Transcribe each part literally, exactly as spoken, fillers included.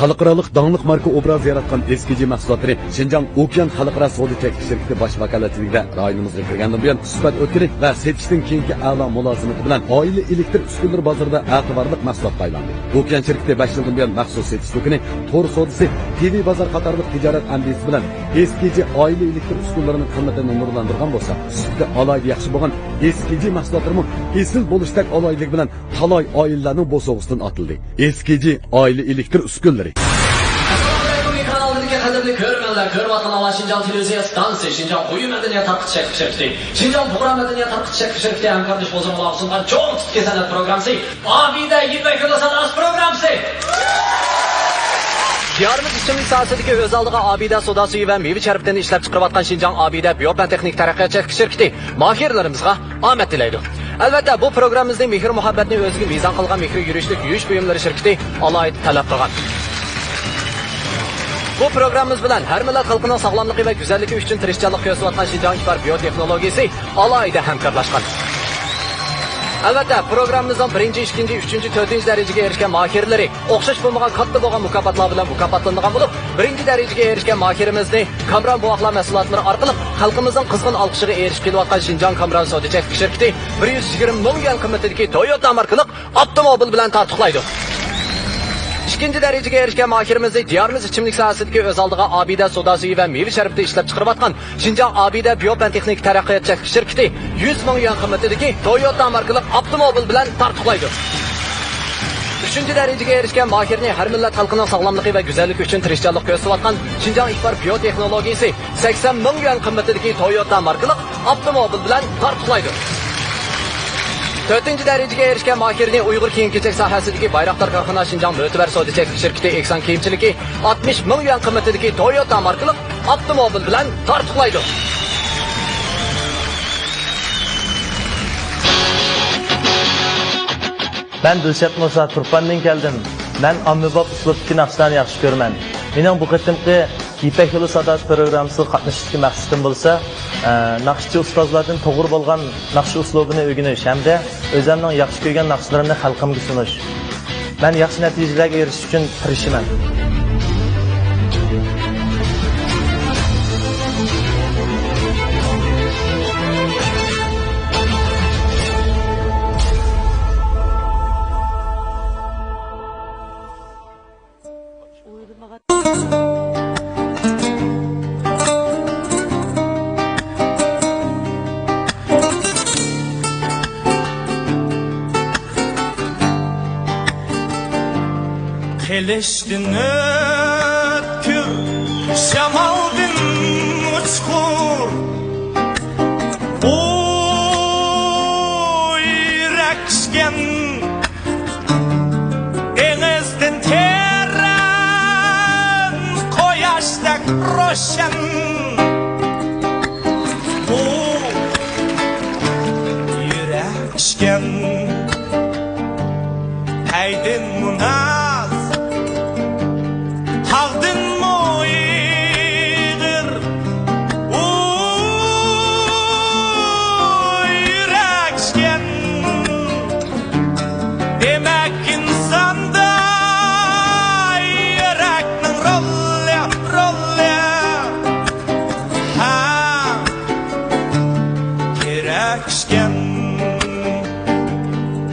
خەلقئارالىق داڭلىق ماركا ئوبرازى ياراتقان ئېس كېي جى مەھسۇلاتلىرى شىنجاڭ ئوكيان خەلقئارا سودا چەكلىك شىركىتى باش ۋاكالەتچىلىكىدە رايونىمىزغا كىرگەندىن بۇيان، سۈپەت ئۆتكىلى ۋە سېتىشتىن كېيىنكى ئەلا مۇلازىمىتى بىلەن ئائىلە ئېلېكتر ئۈسكۈنىلىرى بازىرىدا ئەتىۋارلىق مەھسۇلاتقا ئايلاندى. ئوكيان شىركىتى بەش يىلدىن بۇيان مەخسۇس سېتىش دۇكىنى، تور سودىسى، تىۋى بازار قاتارلىق تىجارەت ئەندىزىسى بىلەن ئېس كېي جى ئائىلە ئېلېكتر ئۈسكۈنىلىرىنىڭ قىممىتىنى نۇرلاندۇرغان بولسا، سۈپىتى ئالاھىدە ياخشى بولغان ئېس كېي جى مەھسۇلاتلىرىمۇ ئېسىل بولۇشتەك ئالاھىدىلىكى بىلەن تالاي ئائىلىلەرنىڭ بوسۇغىسىدىن ئاتىلدى. ئېس كېي جى ئائىلە ئېلېكتر ئۈسكۈنىلىرى. ئەسسالامۇ ئەلەيكۇم، ئېكران ئالدىدىكى قەدىرلىك كۆرۈرمەنلەر، كۆرۈۋاتقىنىڭلار شىنجاڭ تېلېۋىزىيە ئىستانسىسى، شىنجاڭ قويۇن مەدەنىيەت تارقىتىش چەكلىك شىركىتى، شىنجاڭ پۇقرا مەدەنىيەت تارقىتىش چەكلىك شىركىتى ھەمكارلىشىپ ئوزۇمغا سۇنغان چوڭ تىپتىكى سەنئەت پروگراممىسى ئابىدە يىپەك يولى ساداسى پروگراممىسى. دىيارىمىز ئىچىملىك ساھەسىدىكى ئۆز ئالدىغا ئابىدە سودا سۈيى ۋە مېۋە شەربىتىنى ئىشلەپچىقىرىۋاتقان شىنجاڭ ئابىدە بىيو پەن تېخنىك تەرەققىيات چەكلىك شىركىتى ماھىرلىرىمىزغا ئامەت تىلەيدۇ. ئەلۋەتتە، بۇ پروگراممىمىزنى مېھىر-مۇھەببەتنى ئۆزىگە مىزان قىلغان مېھرى يۈرۈشلۈك يۇيۇش بۇيۇملىرى شىركىتى ئالاھىدە تەلەپ قىلغان. بۇ پروگراممىمىز بىلەن ھەر مىللەت خەلقىنىڭ ساغلاملىقى ۋە گۈزەللىكى ئۈچۈن تىرىشچانلىق كۆرسىتىۋاتقان شىنجاڭ ئىپار بىيو تېخنولوگىيىسى ئالاھىدە ھەمكارلاشقان. ئەلۋەتتە، پروگراممىمىزنىڭ بىرىنچى، ئىككىنچى، ئۈچىنچى، تۆتىنچى دەرىجىگە ئېرىشكەن ماھىرلىرى ئوخشاش بولمىغان كاتتا بولغان مۇكاپاتلار بىلەن مۇكاپاتلىنىدىغان بولۇپ، بىرىنچى دەرىجىگە ئېرىشكەن ماھىرىمىزنى كامران بوۋاقلار مەھسۇلاتلىرى ئارقىلىق خەلقىمىزنىڭ قىزغىن ئالقىشىغا ئېرىشىپ كېلىۋاتقان شىنجاڭ كامران سودا چەكلىك شىركىتى بىر يۈز يىگىرمە مىڭ يۈەن قىممىتىدىكى تويوتا ماركىلىق ئاپتوموبىل بىلەن تارتۇقلايدۇ. ئىككىنچى دەرىجىگە ئېرىشكەن ماھىرىمىزنى دىيارىمىز ئىچىملىك ساھەسىدىكى ئۆز ئالدىغا ئابىدە سودا سۈيى ۋە مېۋە شەربىتى ئىشلەپچىقىرىۋاتقان شىنجاڭ ئابىدە بىيو پەن تېخنىك تەرەققىيات چەكلىك شىركىتى يۈز مىڭ يۈەن قىممىتىدىكى تويوتا ماركىلىق ئاپتوموبىل بىلەن تارتۇقلايدۇ. ئۈچىنچى دەرىجىگە ئېرىشكەن ماھىرنى ھەر مىللەت خەلقىنىڭ ساغلاملىقى ۋە گۈزەللىكى ئۈچۈن تىرىشچانلىق كۆرسىتىۋاتقان شىنجاڭ ئىپار بىيو تېخنولوگىيىسى سەكسەن مىڭ يۈەن قىممىتىدىكى تويوتا ماركىلىق ئاپتوموبىل بىلەن تارتۇقلايدۇ. تۆتىنچى دەرىجىگە ئېرىشكەن ماھىرنى ئۇيغۇر كىيىم-كېچەك ساھەسىدىكى بايراقدار كارخانا شىنجاڭ مۆتىۋەر سودا چەكلىك شىركىتى ئېھسان كىيىمچىلىكى ئاتمىش مىڭ يۈەن قىممىتىدىكى تويوتا ماركىلىق ئاپتوموبىل بىلەن تارتۇقلايدۇ. مەن دىلشات مۇسا تۇرپاندىن كەلدىم. مەن ئاممىباب ئۇسلۇبتىكى ناخشىلارنى ياخشى كۆرىمەن. مېنىڭ بۇ قېتىمقى يىپەك يولى ساداسى پروگراممىسىغا قاتنىشىشتىكى مەقسىتىم بولسا، ئە، ناخشىچى ئۇستازلاردىن توغرا بولغان ناخشا ئۇسلۇبىنى ئۆگىنىش ھەمدە ئۆزۈمنىڭ ياخشى كۆرگەن ناخشىلىرىمنى خەلقىمگە سۇنۇش. مەن ياخشى نەتىجىلەرگە ئېرىشىش ئۈچۈن تىرىشىمەن. قىلىچتىن ئۆتكۈر، شامالدىن ئۇچقۇر، بۇ يۈرەك ئىكەن. دېڭىزدىن تېرەن، قۇياشتەك روشەن بۇ يۈرەك ئىكەن. ھەيدىنمۇ ناز، تاغدىنمۇ ئېغىر بۇ يۈرەك ئىكەن. دېمەك، ئىنساندا يۈرەكنىڭ رولى، رولى، ھە، كېرەك ئىكەن.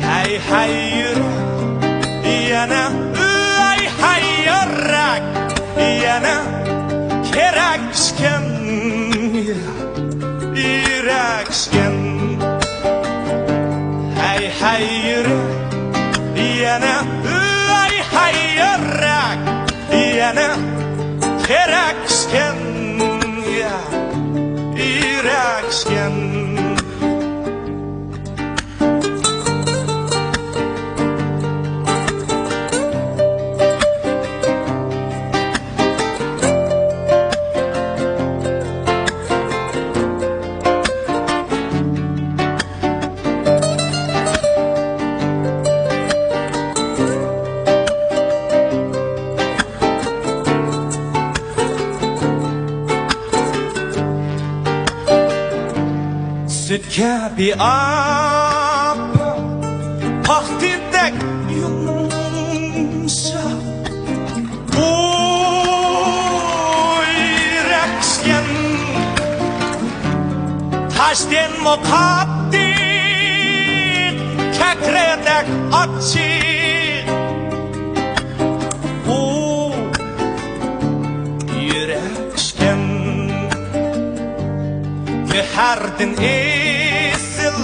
ھەي، ھەي، يۈرەك، يەنە، ۋەي، ھەي، يۈرەك، يەنە كېرەك ئىكەن. يۈرەك ئىكەن. ھەي، ھەي، يۈرەك، يەنە، ۋەي، ھەي، يۈرەك، يەنە كېرەك ئىكەن. يۈرەك ئىكەن. سۈت كەبى ئاپپاق، پاختىدەك يۇمشاق. بۇ ئاشتىنمۇ قاتتىق، كەكرىدەك ئاچچىق. ئۇ يۈرەك ئىكەن، گۆھەردىن ئېسىل،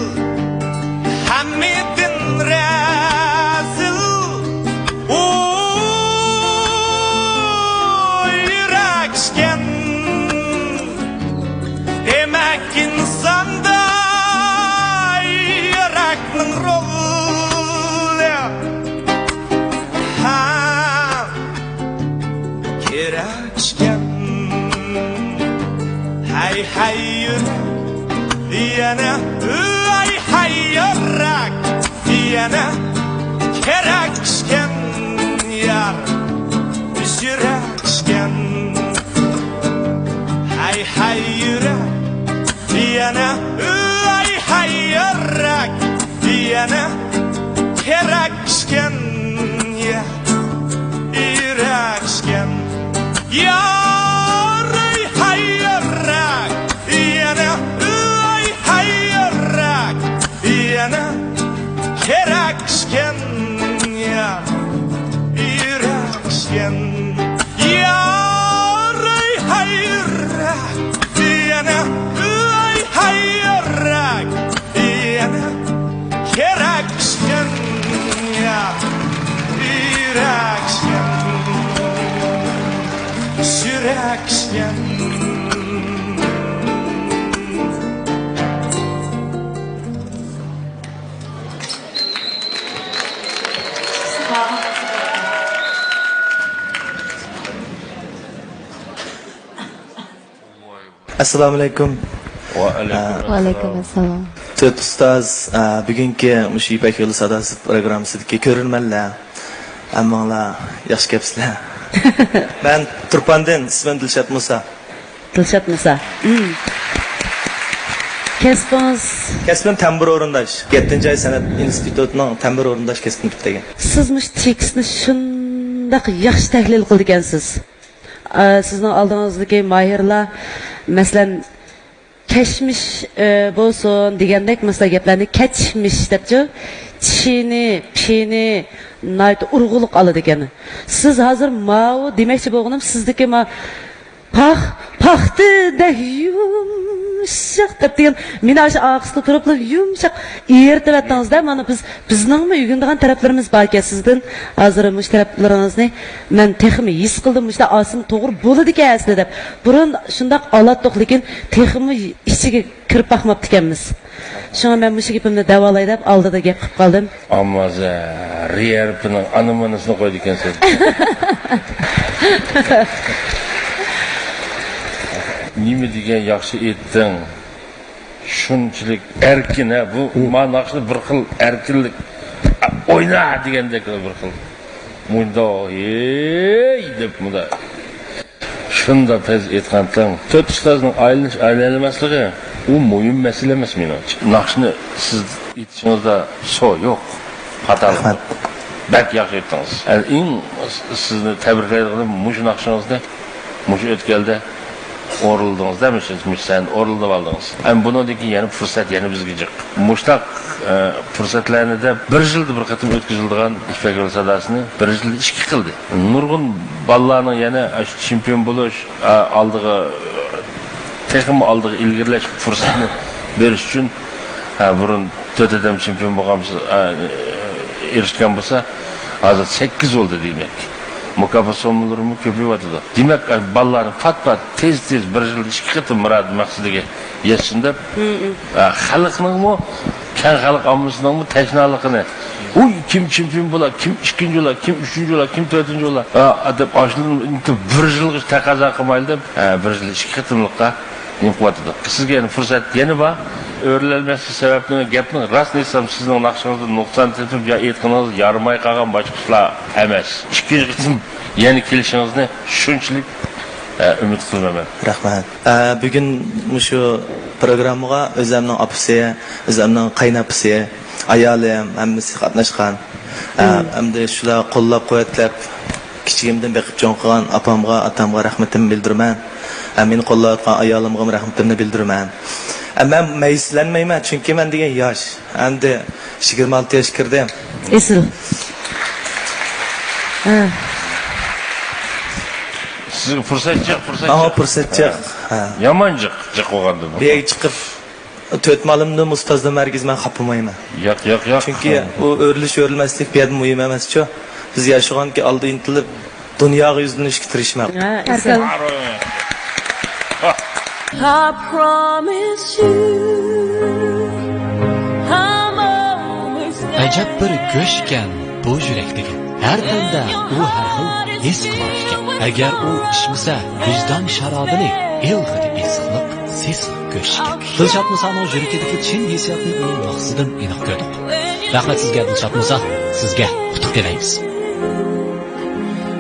ھەممىدىن رەزىل. ئۇ يۈرەك ئىكەن، دېمەك، ئىنساندا يۈرەكنىڭ رولى ھەم كېرەك ئىكەن. ھەي، ھەي، يۈرەك، يەنە، ھەي، ھەي، يۈرەك، يەنە كېرەك ئىكەن، يار، يۈرەك ئىكەن. ھەي، ھەي، يۈرەك، يەنە، ھەي، ھەي، يۈرەك، يەنە كېرەك ئىكەن، يا، يۈرەك ئىكەن. يار، ھەي، ھەي، يۈرەك، يەنە، ھەي، ھەي، يۈرەك، يەنە كېرەك ئىكەن، يا، يۈرەك ئىكەن. يار، ھەي، ھەي، يۈرەك، يەنە، ھەي، ھەي، يۈرەك، يەنە كېرەك ئىكەن، يا، يۈرەك ئىكەن، يۈرەك ئىكەن. ئەسسالامۇئەلەيكۇم. ۋەئەلەيكۇم ئەسسالام. تۆت ئۇستاز، ئە، بۈگۈنكى مۇشۇ يىپەك يولى ساداسى پروگراممىسىدىكى كۆرۈرمەنلەر، ھەممىڭلار ياخشى كەپسىلەر. مەن تۇرپاندىن، ئىسمىم دىلشات مۇسا. دىلشات مۇسا. مم. كەسپىڭىز؟ كەسپىم تەمبۇر ئورۇنداش. يەتتىنچى ئاي سەنئەت ئىنستىتۇتىنىڭ تەمبۇر ئورۇنداش كەسپىنى پۈتتۈرگەن. سىز مۇشۇ تېكىستنى شۇنداق ياخشى تەھلىل قىلىدىكەنسىز. ئا، سىزنىڭ ئالدىڭىزدىكى ماھىرلار، مەسىلەن، كەشمىش، ئە، بولسۇن دېگەندەك، مەسىلەن، گەپلەرنى كەچمىش دەپچۇ، چىنى، پىنى ناھايىتى ئۇرغۇلۇق ئالىدىكەن. سىز ھازىر ماۋۇ دېمەكچى بولغىنىم، سىزدىكى ما پاخ-، پاختىدەك يۇمشاق دەپ دېگەن، مېنى ئاشۇ ئارقىسىدا تۇرۇپلا يۇمشاق ئېرىتىۋەتتىڭىز-دە. مانا بىز، بىزنىڭمۇ ئۆگىنىدىغان تەرەپلىرىمىز باركەن سىزدىن. ھازىر مۇشۇ تەرەپلىرىڭىزنى مەن تېخىمۇ ھېس قىلدىم، مۇشۇنداق ئالسىمۇ توغرا بولىدىكەن ئەسلى دەپ. بۇرۇن شۇنداق ئالاتتۇق، لېكىن تېخىمۇ ئىچىگە كىرىپ باقماپتىكەنمىز. شۇڭا مەن مۇشۇ گېپىمنى دەۋالاي دەپ ئالدىدا گەپ قىلىپ قالدىم. ئامازە، رى ھەرپىنىڭ ئانا-مانىسىنى قويىدىكەنسىز. نېمە دېگەن ياخشى ئېيتتىڭ. شۇنچىلىك ئەركىن، ھە، بۇ ما ناخشىدا بىر خىل ئەركىنلىك. ئوينا دېگەندەك بىر خىل. مۇنداق، ھېي دەپ مۇنداق. شۇنداق پەز ئېيتقانتىڭ. تۆت ئۇستازنىڭ ئايلىنىش ئايلىنالماسلىقى، ئۇ مۇھىم مەسىلە ئەمەس مېنىڭچە. ناخشىنى سىز ئېيتىشىڭىزدا سو يوق، خاتالىق. رەھمەت. بەك ياخشى ئېيتتىڭىز. ئەل-، ئەڭ سىزنى تەبرىكلەيدىغىنىم مۇشۇ ناخشىڭىزنى مۇشۇ ئۆتكەلدە ئورۇنلىدىڭىز-دە، مۇشۇ، مۇشۇ سەھنىدە ئورۇنلىۋالدىڭىز. ئەمما بۇنىڭدىن كېيىن يەنە پۇرسەت يەنە بىزگە جىق. مۇشۇنداق، ئە، پۇرسەتلەرنى دەپ بىر يىلدا بىر قېتىم ئۆتكۈزۈلىدىغان يىپەك يولى ساداسىنى بىر يىلدا ئىككى قىلدى. نۇرغۇن بالىلارنىڭ يەنە ئاشۇ چېمپىيون بولۇش، ئە، ئالدىغا، تېخىمۇ ئالدىغا ئىلگىرىلەش پۇرسىتىنى بېرىش ئۈچۈن، ئە، بۇرۇن تۆت ئادەم چېمپىيون بولغان بولسا، ئە، ئېرىشكەن بولسا، ھازىر سەككىز بولدى دېمەك. مۇكاپات سوممىلىرىمۇ كۆپىيىۋاتىدۇ. دېمەك، بالىلارنى پات-پات، تېز-تېز بىر يىلدا ئىككى قېتىم مۇراد مەقسىتىگە يەتسۇن دەپ، ئە، خەلقنىڭمۇ، كەڭ خەلق ئاممىسىنىڭمۇ تەشنالىقىنى، ئۇي، كىم چېمپىيون بولا، كىم ئىككىنچى بولا، كىم ئۈچىنچى بولا، كىم تۆتىنچى بولا، ئە، دەپ، ئاشۇنى بىر يىلغىچە تەقەززا قىلمايلى دەپ، ئە، بىر يىلدا ئىككى قېتىملىققا نېمە قىلىۋاتىدۇ؟ سىزگە يەنە پۇرسەت يەنە بار. ئۆرۈلەلمەسلىك سەۋەبىدىن گەپنىڭ راستىنى ئېيتسام، سىزنىڭ ناخشىڭىزدا نۇقسان تېپىپ يا ئېيتقىنىڭىز يارىماي قالغان باشقا ئىشلار ئەمەس. ئىككىنچى قېتىم يەنە كېلىشىڭىزنى شۇنچىلىك، ئە، ئۈمىد قىلىمەن. رەھمەت. ئە، بۈگۈن مۇشۇ پروگراممىغا ئۆزەمنىڭ ئاپىسى، ئۆزەمنىڭ قايناپىسى، ئايالىم، ھەممىسى قاتناشقان. ئە، ئەمدى شۇلار قوللاپ-قۇۋۋەتلەپ، كىچىكىمدىن بېقىپ چوڭ قىلغان ئاپامغا، ئاتامغا رەھمىتىمنى بىلدۈرىمەن. ھەم مېنى قوللاۋاتقان ئايالىمغىمۇ رەھمىتىمنى بىلدۈرىمەن. ئە، مەن مەيۈسلەنمەيمەن، چۈنكى مەن دېگەن ياش. ئەمدى يىگىرمە ئالتە ياشقا كىردىم. ئېسىل. ھە. سىزگە پۇرسەت جىق، پۇرسەت ماڭا جىق. پۇرسەت جىق. ھە. ھە. يامان جىق، جىق بولغاندىمۇ. بۇ يەرگە چىقىپ، تۆت مالىمدىن ئۇستازدىن ھەرگىز مەن خاپىمايمەن. ياق، ياق، ياق. چۈنكى ئۇ ئۆرۈلۈش، ئۆرۈلمەسلىك بۇ يەردە مۇھىم ئەمەسچۇ. بىز ياشىغانكى ئالدى ئىنتىلىپ، دۇنياغا يۈزلىنىشكە تىرىشماق. ھە، ئەسلى. I promise you, I'm always ئەجەب بىر گۆش ئىكەن بۇ يۈرەك دېگەن. ھەر تەندە ئۇ ھەر خىل ھېس قىلار ئىكەن. ئەگەر ئۇ ئىچمىسە، ۋىجدان شارابىنى ئىلغىدى ئېسىقلىق، سېسىق گۆش ئىكەن. دىلشات مۇسانىڭ يۈرىكىدىكى چىن ھېسسىياتنى ئۇنىڭ ناخشىسىدىن ئېنىق كۆردۇق. رەھمەت سىزگە، دىلشات مۇسا. سىزگە ئۇتۇق تىلەيمىز.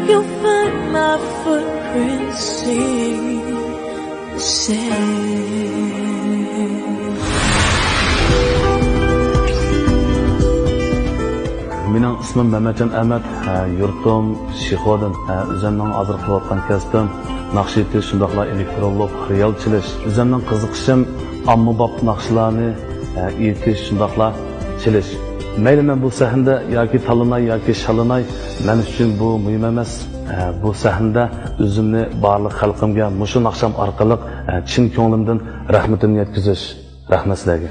You'll find my footprints safe. مېنىڭ ئىسمىم مەمەتجان ئەمەت، ھە، يۇرتۇم شىخودىن، ھە، ئۆزۈمنىڭ ھازىر قىلىۋاتقان كەسپىم ناخشا ئېيتىش، شۇنداقلا ئېلېكترونلۇق خىيال چېلىش. ئۆزۈمنىڭ قىزىقىشىم ئاممىباب ناخشىلارنى، ھە، ئېيتىش، شۇنداقلا چېلىش. مەيلى مەن بۇ سەھنىدە ياكى تاللىناي ياكى شاللىناي، مەن ئۈچۈن بۇ مۇھىم ئەمەس. ئە، بۇ سەھنىدە ئۆزۈمنى بارلىق خەلقىمگە مۇشۇ ناخشام ئارقىلىق، ئە، چىن كۆڭلۈمدىن رەھمىتىمنى يەتكۈزۈش. رەھمەت سىلەرگە.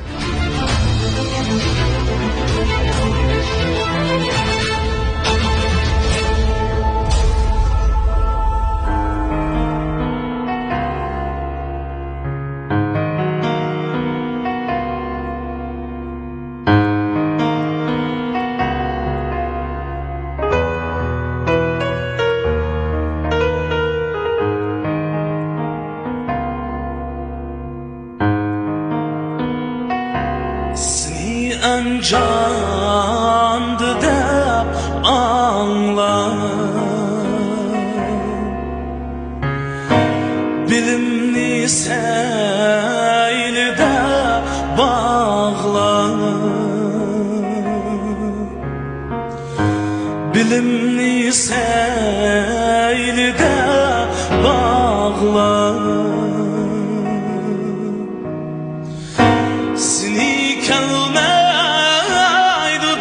سېنى ئەنجاندا دەپ ئاڭلاپ، بىلىمنى سەيلىدە باغلاپ، بىلىمنى سەيلىدە باغلاپ، سېنى كەلمەيدۇ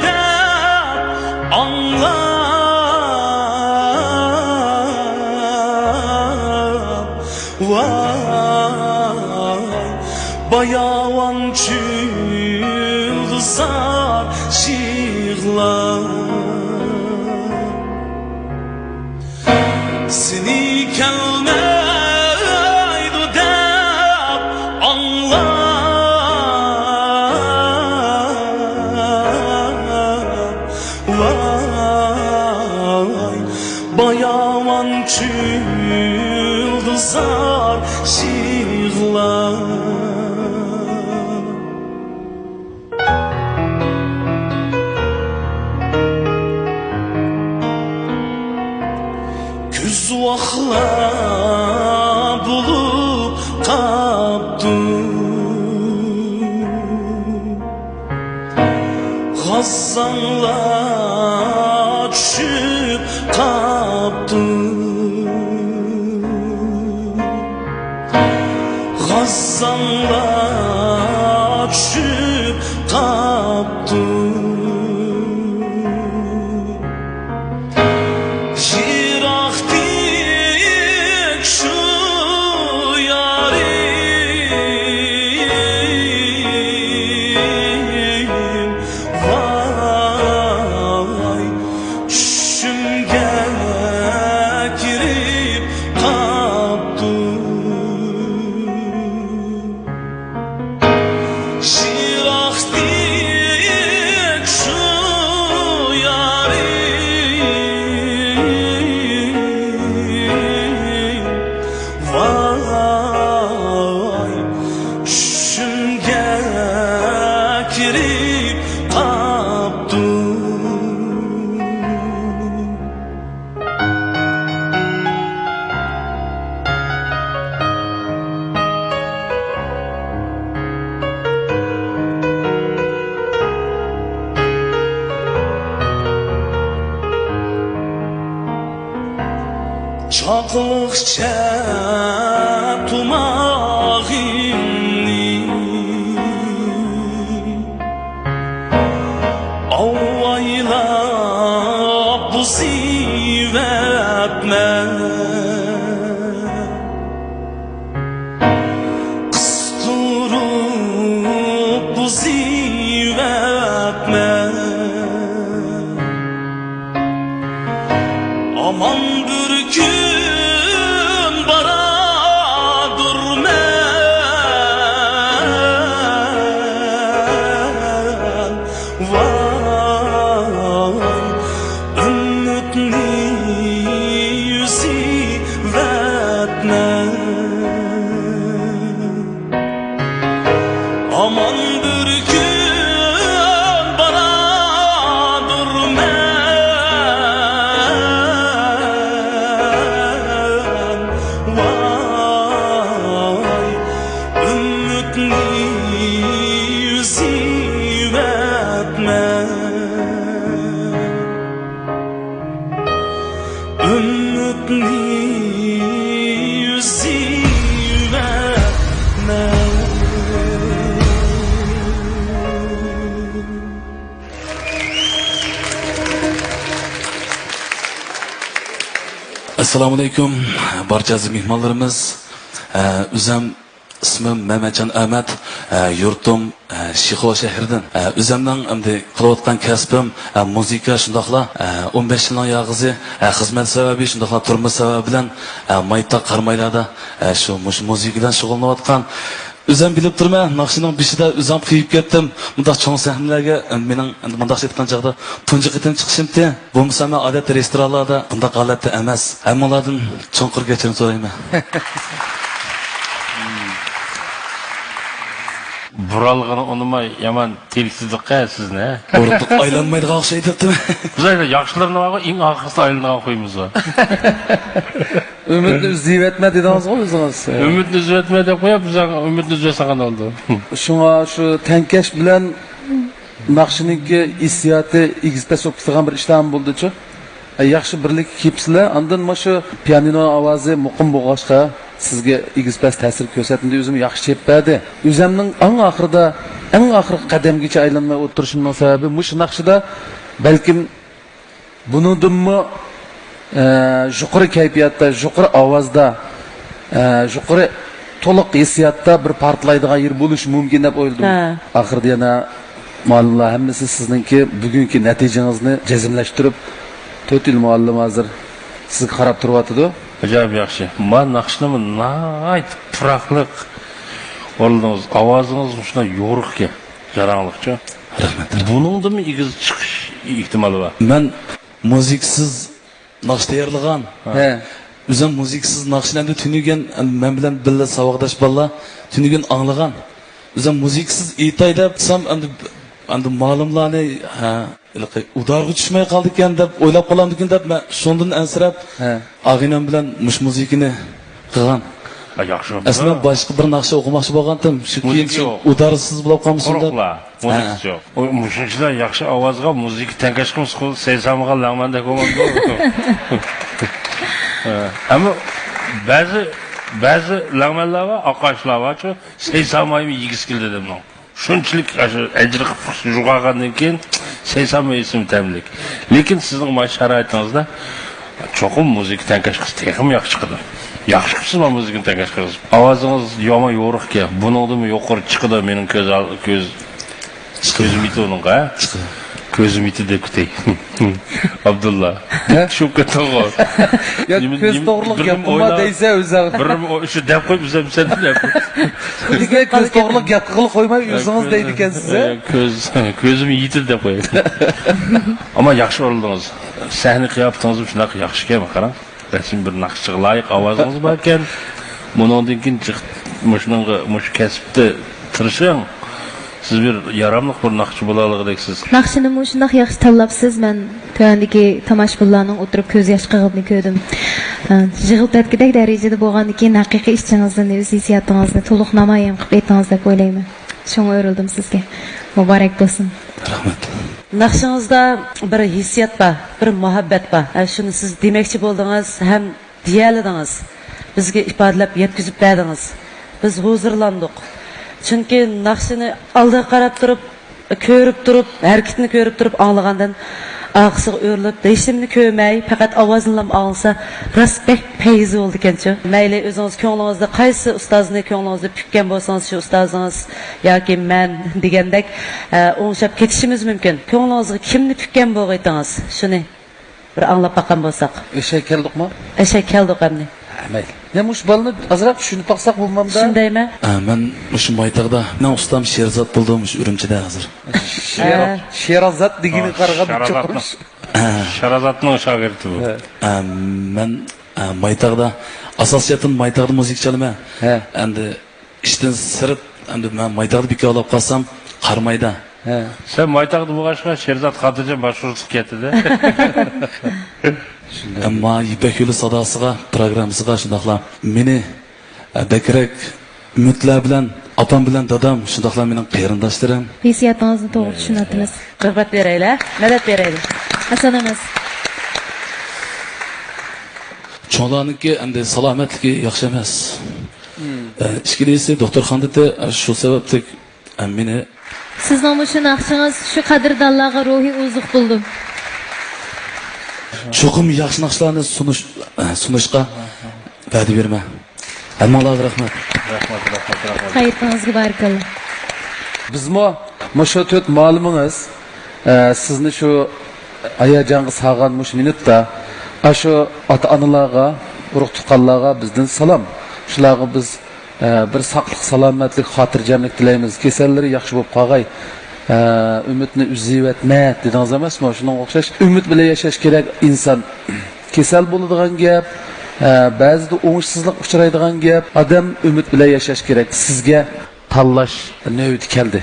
دەپ ئاڭلاپ، ۋاي، باياۋان چۆلدە زار يىغلاپ، سېنى كەلمەيدۇ دەپ ئاڭلاپ، ۋاي، باياۋان چۆلدە زار يىغلاپ. كۈز ۋاقلار بولۇپ قاپتۇ، غازاڭلار چۈشۈپ قاپتۇ. غازاڭلار چۈشۈپ قاپتۇ. يىراقتىن شۇ يارىم، ۋاي، چۈشۈمگە كىرىپ قاپتۇ. يىراقتىن شۇ يارىم، ۋاي، چۈشۈمگە كىرىپ قاپتۇ. چاقلىقچە تۇماغىمنى ئاۋايلاپ بۇزۇۋەتمە، قىستۇرۇپ بۇزۇۋەتمە. ئامان بىر كۈن بارادۇرمەن، ۋاي، ئۈمىدنى ئۈزۈۋەتمە. ئامان بىر كۈن بارادۇرمەن، ۋاي، ئۈمىدنى ئۈزۈۋەتمە. ئۈمىدنى ئۈزۈۋەتمە. ئەسسالامۇئەلەيكۇم، بارچە ئەزىز مېھمانلىرىمىز. ئە، ئۆزۈم ئىسمىم مەمەتجان ئەمەت، ئە، يۇرتۇم، ئە، شىخۇ شەھىرىدىن. ئە، ئۆزۈمنىڭ ئەمدى قىلىۋاتقان كەسپىم، ئە، مۇزىكا، شۇنداقلا، ئە، ئون بەش يىلنىڭ ياغىزى، ئە، خىزمەت سەۋەبى، شۇنداقلا تۇرمۇش سەۋەبى بىلەن، ئە، مايتاق قارامايلاردا، ئە، شۇ، مۇشۇ مۇزىكا بىلەن شۇغۇللىنىۋاتقان. ئۆزۈم بىلىپ تۇرىمەن، ناخشىنىڭ بېشىدا ئۆزۈم قېيىپ كەتتىم. مۇنداق چوڭ سەھنىلەرگە، ئە، مېنىڭ ئەمدى مۇنداقچە ئېيتقان چاغدا تۇنجى قېتىم چىقىشىمتى. بولمىسا مەن ئادەتتە رېستورانلاردا بۇنداق ھالەتتە ئەمەس. ھەممىڭلاردىن چوڭقۇر كەچۈرۈم سورايمەن. بۇرالغىنى ئۇنىماي يامان تېلىكتۈردۇق-ھە سىزنى. ئورۇندۇق ئايلانمايدىغان ئوخشايدۇ دەپتىمەن. بىز ئەگەر ياخشىلىرىنى بارغۇ، ئەڭ ئاخىرسىدا ئايلىنىدىغان خۇيىمىز بار. ئۈمىدنى ئۈزۈۋەتمە دېدىڭىزغۇ ئۆزىڭىز. ئۈمىدنى ئۈزۈۋەتمە دەپ قويۇپ، بىز ئۈمىدنى ئۈزۈۋەتسەڭ قانداق بولىدۇ؟ شۇڭا شۇ تەڭكەش بىلەن ناخشىنىڭكى ھېسسىياتى ئېگىز-پەس بولۇپ كېتىدىغان بىر ئىشلارمۇ بولىدۇچۇ؟ ئە، ياخشى بىرلىككە كېلىپسىلەر. ئاندىن مانا شۇ پىيانىنو ئاۋازى مۇقىم بولغاچقا، سىزگە ئېگىز-پەس تەسىر كۆرسەتمىدى، ئۆزۈم ياخشى چېلىپ بەردى. ئۆزۈمنىڭ ئەڭ ئاخىرىدا، ئەڭ ئاخىرقى قەدەمگىچە ئايلانماي ئولتۇرۇشۇمنىڭ سەۋەبى مۇشۇ ناخشىدا بەلكىم بۇنىڭدىنمۇ، ئە، يۇقىرى كەيپىياتتا، يۇقىرى ئاۋازدا، ئە، يۇقىرى تولۇق ھېسسىياتتا بىر پارتلايدىغان يېرى بولۇشى مۇمكىن دەپ ئويلىدىم. ھە. ئاخىرىدا يەنە مۇئەللىملار ھەممىسى سىزنىڭكى بۈگۈنكى نەتىجىڭىزنى جەزملەشتۈرۈپ، تۆت يىل مۇئەللىم ھازىر سىزگە قاراپ تۇرۇۋاتىدۇ. ئاجايىپ ياخشى. ما ناخشىنىمۇ ناھايىتى پۇراقلىق ئورۇندىڭىز. ئاۋازىڭىز مۇشۇنداق يورۇقكەن، جاراڭلىقچۇ. رەھمەت. بۇنىڭدىنمۇ ئېگىز چىقىش ئېھتىمالى بار. مەن مۇزىكىسىز ناخشا تەييارلىغان. ھە. ئۆزۈم مۇزىكىسىز ناخشىنى ئەمدى تۈنۈگۈن، مەن بىلەن بىللە ساۋاقداش بالىلار تۈنۈگۈن ئاڭلىغان. ئۆزۈم مۇزىكىسىز ئېيتاي دەپ تۇرسام، ئەمدى، ئەمدى مۇئەللىملارنى، ھە، ھېلىقى ئۇدارغا چۈشمەي قالىدىكەن دەپ ئويلاپ قالامدىكىن دەپ، مەن شۇندىن ئەنسىرەپ، ھە، ئاغىنەم بىلەن مۇشۇ مۇزىكىنى قىلغان. ھە، ياخشى بوپتۇ. ئەسلىدە باشقا بىر ناخشا ئوقۇماقچى بولغانتىم، شۇ كېيىن مۇزىكا شۇ يوق. ئۇدارسىز بولۇپ قالمىسۇن دەپ. قۇرۇقلا. ھە. مۇزىكىسى يوق. ئۇ مۇشۇنچىلا ياخشى ئاۋازغا مۇزىكا تەڭكەش قىلمىسا، سەي سالمىغان لەڭمەندەك بولمامدۇ؟ ھە. ئەمما بەزى، بەزى لەڭمەنلەر بار، ئاقاشلار بارچۇ، سەي سالمايمۇ يېگۈسى كېلىدۇ دەمنىڭ. شۇنچىلىك ئاشۇ ئەجرى قىلىپ يوغانغاندىن كېيىن سەي سالماي يېسىمۇ تەملىك. لېكىن سىزنىڭ مانا شارائىتىڭىزدا چوقۇم مۇزىكا تەڭكەش قىلسا تېخىمۇ ياخشى چىقىدۇ. ياخشى قىپسىز مانا مۇزىكىنى تەڭكەش قىلىپ. ئاۋازىڭىز يامان يورۇقكەن. بۇنىڭدىنمۇ يۇقىرى چىقىدۇ مېنىڭ كۆز ئال-، كۆز، چىقىدۇ. كۆزۈم يېتىدۇ ئۇنىڭغا، ھە؟ چىقىدۇ. كۆزۈم يېتىدۇ دەپ كېتەي. ئابدۇللا. ھە؟ چۈشۈپ كەتتىڭغۇ. يا، نېمە، كۆز نېمە، توغرىلىق بىر گەپ نېمە قىلما ئويلاپ، دەيسە ئۆزۈڭ. بىر نېمە ئو-، شۇ دەپ قويۇپ ئۆزۈم سەن دەپ. بىزگە كۆز توغرىلىق گەپ قىلغىلى قويماي، يا، ئۆزىڭىز كۆز، دەيدىكەنسىز، ھە؟ يا، كۆز، كۆزۈم يېتىدۇ دەپ قوياي. ئەمما ياخشى ئورۇلدىڭىز. سەھنە قىياپىتىڭىزمۇ شۇنداق ياخشىكەن، قاراڭ. رەسمىي بىر ناخشىچىغا لايىق ئاۋازىڭىز باركەن. بۇنىڭدىن كېيىن جىق-، مۇشۇنىڭغا، مۇشۇ كەسىپتە تىرىشىڭ. سىز بىر ياراملىق بىر ناخشىچى بولالايدىكەنسىز. ناخشىنىمۇ شۇنداق ياخشى تاللاپسىز، مەن تۆۋەندىكى تاماشىبىنلارنىڭ ئولتۇرۇپ كۆز ياش قىلغىنىنى كۆردۈم. ئە، يىغلىتىدىكەندەك دەرىجىدە بولغاندىكىن، ھەقىقىي ئىچىڭىزدىن ئۆز ھېسسىياتىڭىزنى تولۇق نامايان قىلىپ ئېيتتىڭىز دەپ ئويلايمەن. شۇڭا ئۆرۈلدۈم سىزگە. مۇبارەك بولسۇن. رەھمەت. ناخشىڭىزدا بىر ھېسسىيات بار، بىر مۇھەببەت بار. ئە، شۇنى سىز دېمەكچى بولدىڭىز ھەم دېيەلىدىڭىز، بىزگە ئىپادىلەپ يەتكۈزۈپ بەردىڭىز. بىز ھۇزۇرلاندۇق. چۈنكى ناخشىنى ئالدىغا قاراپ تۇرۇپ كۆرۈپ تۇرۇپ، ھەرىكىتىنى كۆرۈپ تۇرۇپ ئاڭلىغاندىن ئارقىسىغا ئۆرۈلۈپ، ھېچنېمىنى كۆرمەي، پەقەت ئاۋازىنىلا ئاڭلىسا، راست بەك پەيزى بولىدىكەنچۇ. مەيلى، ئۆزىڭىز كۆڭلىڭىزدە قايسى ئۇستازنى كۆڭلىڭىزدە پۈككەن بولسىڭىز، شۇ ئۇستازىڭىز ياكى مەن دېگەندەك، ئە، ئوڭشاپ كېتىشىمىز مۇمكىن. كۆڭلىڭىزگە كىمنى پۈككەن بولغىيتىڭىز، شۇنى بىر ئاڭلاپ باققان بولساق. ئەشەگە كەلدۇقمۇ؟ ئەشەگە كەلدۇق ئەمدى. ھە، مەيلى. يا، مۇشۇ بالىنى ئازراق چۈشىنىپ باقساق بولمامدا؟ شۇندايمۇ؟ ئە، مەن مۇشۇ مايتاغدا، مېنىڭ ئۇستام شېرزات بولىدۇ، مۇشۇ ئۈرۈمچىدە ھازىر. شېر-، ھە. شېرازات دېگىنى ھە، قارىغان شارازاتنىڭ، چوقۇم. شارازاتنىڭ شاگىرتى بۇ. ھە. ئە، مەن، ئە، مايتاغدا، ئاساسىيەتتىن مايتاغدا مۇزىكا چالىمەن. ھە. ئەمدى ئىشتىن سىرت، ئەمدى مەن مايتاغدا بىكارلاپ قالسام، قارىمايدا. ھە. سەن مايتاغدا بولغاچقا، شېرزات خاتىرجەم باشقۇرۇشلۇق كەتتىدە. شۇنداق. ئەمما يىپەك يولى ساداسىغا، پروگراممىسىغا شۇنداقلا مېنى، ئە، بەكرەك ئۈمىدلەر بىلەن، ئاپام بىلەن دادام، شۇنداقلا مېنىڭ قېرىنداشلىرىم. ھېسسىياتىڭىزنى توغرا چۈشىنىۋاتىمىز. رىغبەت بېرەيلى، مەدەت بېرەيلى. ئاسان ئەمەس. چوڭلارنىڭكى ئەمدى سالامەتلىكى ياخشى ئەمەس. ئە، ئىككىنچىسى، دوختۇرخانىدا، ئە، شۇ سەۋەبلىك، ئە، مېنى. سىزنىڭ مۇشۇ ناخشىڭىز شۇ قەدىردانلارغا روھىي ئوزۇق بولىدۇ. چوقۇم ياخشى ناخشىلارنى سۇنۇش، ئە، سۇنۇشقا ۋەدە بېرىمەن. ھەممىڭلارغا رەھمەت. رەھمەت، رەھمەت، رەھمەت. خەيرىڭىزگە بارىكاللا. بىزمۇ مۇشۇ تۆت مۇئەللىمىڭىز، ئە، سىزنى شۇ ھاياجانغا سالغان مۇشۇ مىنۇتتا، ئاشۇ ئاتا-ئانىلارغا، ئۇرۇق-تۇغقانلارغا بىزدىن سالام. شۇلارغا بىز، ئە، بىر ساقلىق، سالامەتلىك، خاتىرجەملىك تىلەيمىز. كېسەللىرى ياخشى بولۇپ قالغاي. ئە، ئۈمىدنى ئۈزۈۋەتمە دېدىڭىز ئەمەسمۇ؟ شۇنىڭغا ئوخشاش ئۈمىد بىلەن ياشاش كېرەك ئىنسان. كېسەل بولىدىغان گەپ، ئە، بەزىدە ئوڭۇشسىزلىق ئۇچرايدىغان گەپ. ئادەم ئۈمىد بىلەن ياشاش كېرەك. سىزگە تاللاش نۆۋىتى كەلدى.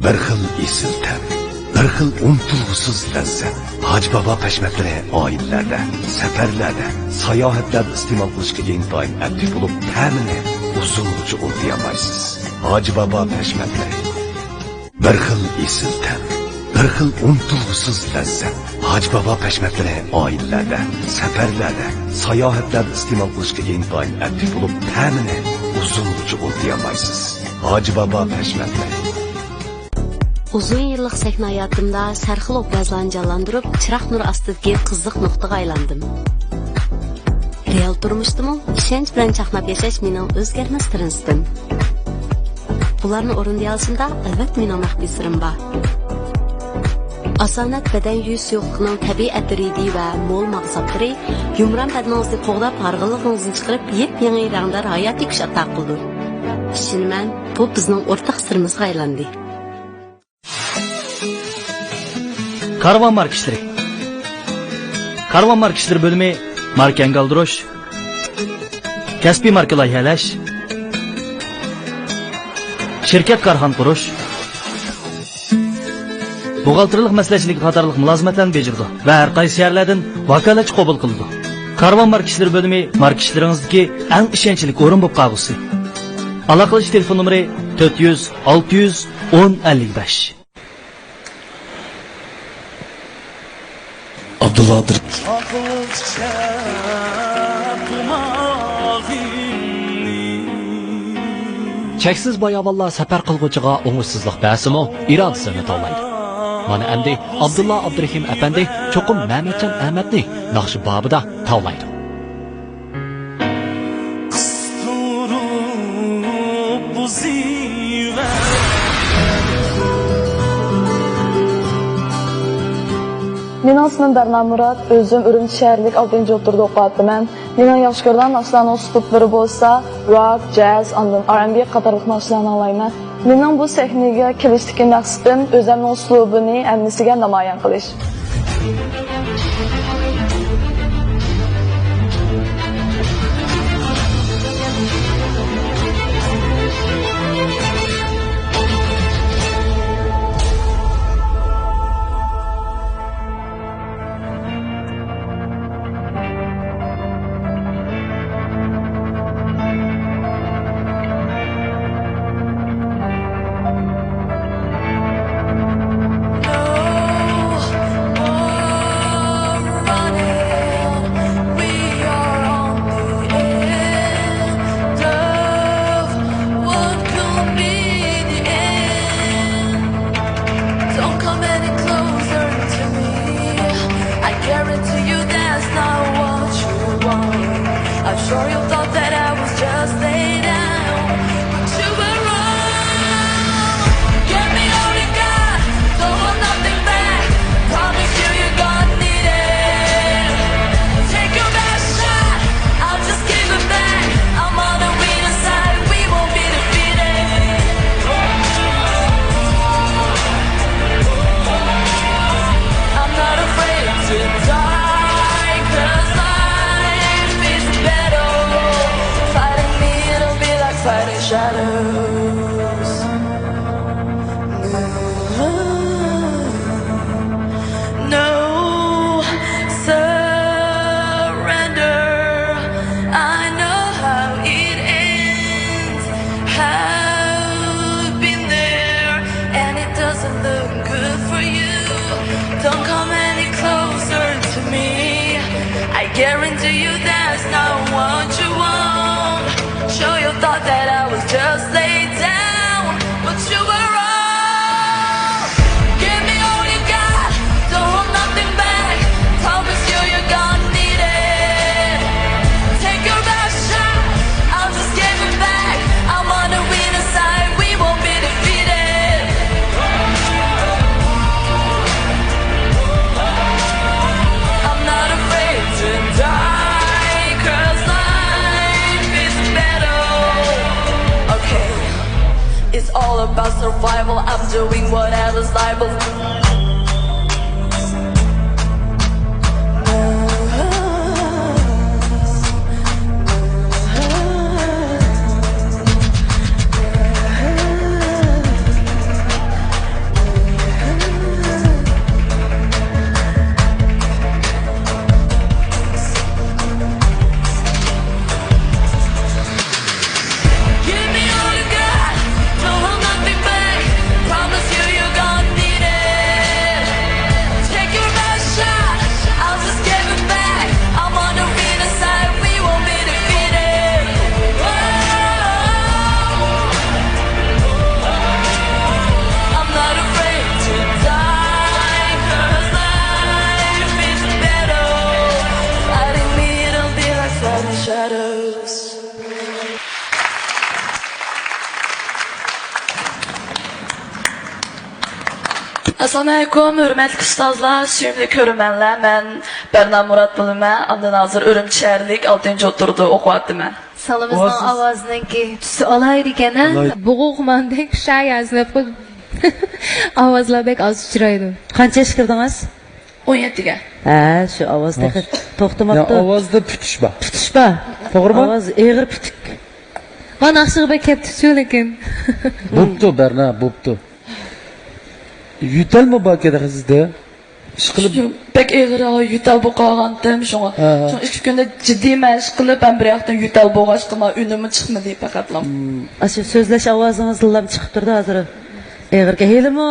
بىر خىل ئېسىل تەم، بىر خىل ئۇنتۇلغۇسىز لەززەت. ھاجى بابا پەشمەتلىرى ئائىلىلەردە، سەپەرلەردە، ساياھەتلەردە ئىستېمال قىلىشقا ئىنتايىن ئەپلىك بولۇپ، تەمىنى ئۇزۇنغىچە ئۇنتۇيالمايسىز. ھاجى بابا پەشمەتلىرى. بىر خىل ئېسىل تەم، بىر خىل ئۇنتۇلغۇسىز لەززەت. ھاجى بابا پەشمەتلىرى ئائىلىلەردە، سەپەرلەردە، ساياھەتلەردە ئىستېمال قىلىشقا ئىنتايىن ئەپلىك بولۇپ، تەمىنى ئۇزۇنغىچە ئۇنتۇيالمايسىز. ھاجى بابا پەشمەتلىرى. ئۇزۇن يىللىق سەھنە ھاياتىمدا سەرخىل ئوبرازلارنى جانلاندۇرۇپ، چىراغ نۇرى ئاستىدىكى قىزىق نۇقتىغا ئايلاندىم. رېئال تۇرمۇشتىمۇ ئىشەنچ بىلەن چاقناپ ياشاش مېنىڭ ئۆزگەرمەس پىرىنسىپىم. بۇلارنى ئورۇندىيالىشىمدا، ئەلۋەتتە، مېنىڭ مەخپىي سىرىم بار. ئاسانەت بەدەن يۇيۇش سۇيۇقلۇقىنىڭ تەبىئىي ئەتىرىدى ۋە مول ماغزاپلىرى يۇمران بەدىنىڭىزنى قوغداپ، ھارغىنلىقىڭىزنى چىقىرىپ، يېپيېڭى رەڭدار ھاياتىي كۈچ ئاتا قىلىدۇ. ئىشىنىمەن، بۇ بىزنىڭ ئورتاق سىرىمىزغا ئايلاندى. كارۋان ماركا ئىشلىرى. كارۋان ماركا ئىشلىرى بۆلۈمى ماركا يەڭگە ئالدۇرۇش، كەسپىي ماركا لايىھەلەش، شىركەت، كارخانا قۇرۇش، بوغالتىرلىق مەسلىھەتچىلىكى قاتارلىق مۇلازىمەتلەرنى بېجىرىدۇ ۋە ھەر قايسى شەھەرلەردىن ۋاكالەتچى قوبۇل قىلىدۇ. كارۋان ماركا ئىشلىرى بۆلۈمى ماركا ئىشلىرىڭىزدىكى ئەڭ ئىشەنچلىك ئورۇن بولۇپ قالغۇسى. ئالاقىلىشىش تېلېفون نومۇرى تۆت يۈز، ئالتە يۈز، ئون، ئەللىك بەش. ئابدۇللا ئابدۇرېھىم. چەكسىز باياۋانلار سەپەر قىلغۇچىغا ئوڭۇشسىزلىق بەرسىمۇ، ئىرادىسىنى تاۋلايدۇ. مانا ئەمدى ئابدۇللا ئابدۇرېھىم ئەپەندى چوقۇم مەمەتجان ئەمەتنى ناخشا بابىدا تاۋلايدۇ. قىستۇرۇپ بۇزۇۋەر. مېنىڭ ئىسمىم بەرنا مۇرات، ئۆزۈم ئۈرۈمچى شەھەرلىك ئالتىنچى ئوتتۇرىدا ئوقۇۋاتىمەن. مېنىڭ ياخشى كۆرىدىغان ناخشىلارنىڭ ئۇسلۇبلىرى بولسا راك، جاز، ئاندىن ئار ئەند بى قاتارلىق ناخشىلارنى ئاڭلايمەن. مېنىڭ بۇ سەھنىگە كېلىشتىكى مەقسىتىم ئۆزۈمنىڭ ئۇسلۇبىنى ھەممىسىگە نامايان قىلىش. Sure you thought that I was just laid down, but you were wrong. Give me all you got, don't hold nothing back. Promise you you're gonna need it. Take your best shot, I'll just give it back. I'm on the winning side, we won't be defeated. I'm not afraid to die, 'cause life is a battle. Fighting me, it'll be like fighting shadows. No surrender. I know how it ends. I've been there, and it doesn't look good for you. Don't come any closer to me. I guarantee you that's not what you want. Sure you thought that I was just laid down, but you were wrong. Give me all you got, don't hold nothing back. Promise you you're gonna need it. Take your best shot, I'll just give it back. I'm on the winning side, we won't be defeated. I'm not afraid to die, 'cause life is a battle. Okay, it's all about survival. I'm doing whatever's liable. Give me all you got, don't hold nothing back. Promise you you're gonna need it. Take your best shot, I'll just give it back. I'm on the winning side, we won't be defeated. Whoa. I'm not afraid to die, 'cause life is a battle. Fighting me, it'll be like fighting shadows. ئەسسالامۇئەلەيكۇم، ھۆرمەتلىك ئۇستازلار، سۆيۈملۈك كۆرۈرمەنلەر، مەن بەرنا مۇرات بولىمەن. ئاندىن ھازىر ئۈرۈمچى شەھەرلىك ئالتىنچى ئوتتۇرىدا ئوقۇۋاتىمەن. سالىمىزنىڭ ئاۋازىنىڭكى تۈسى ئالاھىدە ئىكەن، ھە؟ ئالاھىدە. بوغۇقماندەك پىشاي ھەزىلەپ قويۇپ. ئاۋازلار بەك ئاز ئۇچرايدۇ. قانچە ياشقا كىردىڭىز؟ ئون يەتتىگە. ھە، شۇ ئاۋاز تېخى توختىماپتۇ. يا، ئاۋازدا پۈتۈش بار. پۈتۈش بار. توغرىمۇ؟ ئاۋاز ئېغىر پۈتۈك. مانا ناخشىغا بەك كەپتۇ شۇ لېكىن. بوپتۇ، بەرنا، بوپتۇ. يۆتەلمۇ باركەن سىزدە. ئىشقىلىپ شۇ بەك ئېغىر يۆتەل بولۇپ قالغانتىم شۇڭا. ھە، ھە. شۇ ئىككى كۈندە جىددىي مەشىق قىلىپ، ھەم بىر ياقتىن يۆتەل بولغاچقىمۇ ئۈنۈمى چىقمىدى پەقەتلا. مم. ئاشۇ سۆزلەش ئاۋازىڭىزدىنلا چىقىپ تۇرىدۇ ھازىر. ئېغىركەن. ھېلىمۇ،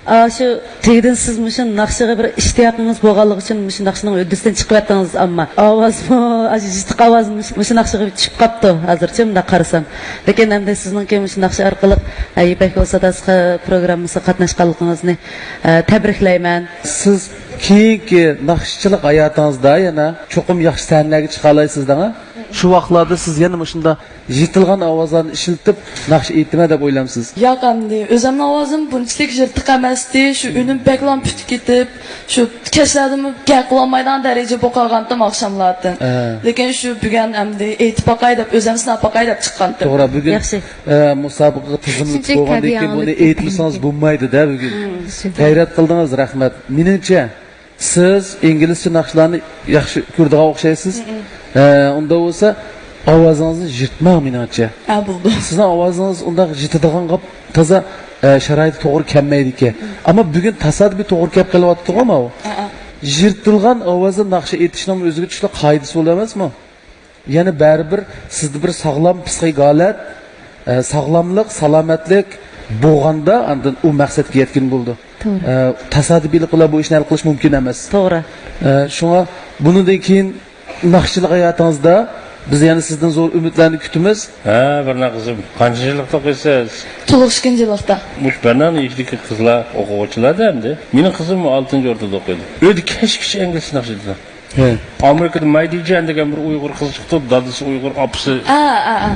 ئاشۇ تېگىدىن سىز مۇشۇ ناخشىغا بىر ئىشتىياقىڭىز بولغانلىقى ئۈچۈن مۇشۇ ناخشىنىڭ ھۆددىسىدىن چىقىۋەتتىڭىز، ئەمما ئاۋازمۇ، ئاشۇ يىتىق ئاۋاز مۇشۇ، مۇشۇ ناخشىغا چۈشۈپ قاپتۇ ھازىرچە مۇنداق قارىسام. لېكىن ئەمدى سىزنىڭكى مۇشۇ ناخشا ئارقىلىق، ئە، يىپەك يولى ساداسى پروگراممىسىغا قاتناشقانلىقىڭىزنى، ئە، تەبرىكلەيمەن. سىز كېيىنكى ناخشىچىلىق ھاياتىڭىزدا يەنە چوقۇم ياخشى سەھنىلەرگە چىقالايسىز دەڭە. شۇ ۋاقىتلاردا سىز يەنە مۇشۇنداق يىتىلغان ئاۋازلارنى ئىشلىتىپ ناخشا ئېيتىمەن دەپ ئويلامسىز؟ ياق، ئەمدى ئۆزۈمنىڭ ئاۋازىم بۇنچىلىك يىرتىق ئەمەستى. شۇ ئۈنۈم بەكلا پۈتۈپ كېتىپ، شۇ كەچلەردىمۇ گەپ قىلالمايدىغان دەرىجە بولۇپ قالغانتىم ئاخشاملاردىن. ھە. لېكىن شۇ بۈگۈن ئەمدى ئېيتىپ باقاي دەپ، ئۆزۈم سىناپ باقاي دەپ چىققانتىم. توغرا، بۈگۈن، ياخشى. ئە، مۇسابىقىگە تىزىملىتىپ شۇنچە بولغاندىن كەبى كېيىن بۇنى ئاڭلىتىپ ئېيتمىسىڭىز بولمايدۇ-دە بۈگۈن. مم. غەيرەت قىلدىڭىز، رەھمەت. مېنىڭچە، سىز ئىنگلىزچە ناخشىلارنى ياخشى كۆرىدىغان ئوخشايسىز. ھە، ئۇنداق بولسا ئاۋازىڭىزنى يىرتماڭ، مېنىڭچە. ھە، بولىدۇ. سىزنىڭ ئاۋازىڭىز ئۇنداق يىتىدىغانغا تازا، ئە، شارائىتى توغرا كەلمەيدىكەن. ئەمما بۈگۈن تاسادىپىي توغرا كەپ قېلىۋاتىدىغۇ ماۋۇ. ھە، ھە. يىرتىلغان ئاۋازدا ناخشا ئېيتىشنىڭ ئۆزىگە تۇشلۇق قائىدىسى بولىدۇ ئەمەسمۇ؟ يەنە بەرىبىر سىزدە بىر ساغلام پسىخىك ھالەت، ئە، ساغلاملىق، سالامەتلىك بولغاندا ئاندىن ئۇ مەقسەتكە يەتكىلى بولىدۇ. توغرا. ئە، تاسادىپىيلىق بىلەن بۇ ئىشنى ھەل قىلىش مۇمكىن ئەمەس. توغرا. ئە، شۇڭا بۇنىڭدىن كېيىن ناخشىچىلىق ھاياتىڭىزدا بىز يەنە سىزدىن زور ئۈمىدلەرنى كۈتىمىز. ھە، بىرنا قىزىم، قانچە يىللىق ئوقۇيسىز؟ تولۇق ئىككىنچى يىللىقتا. مۇشۇ بەرنانىڭ يېشىدىكى قىزلار ئوقۇغۇچىلار-دە ئەمدى. مېنىڭ قىزىم ئالتىنچى ئوتتۇرىدا ئوقۇيدۇ. ئۆيدە كەچكىچە ئىنگلىزچە ناخشا ئېيتىدۇ. ھە. ئامېرىكىدا مەيدىجان دېگەن بىر ئۇيغۇر قىز چىقتى، دادىسى ئۇيغۇر، ئاپىسى ئا، ئا، ئا.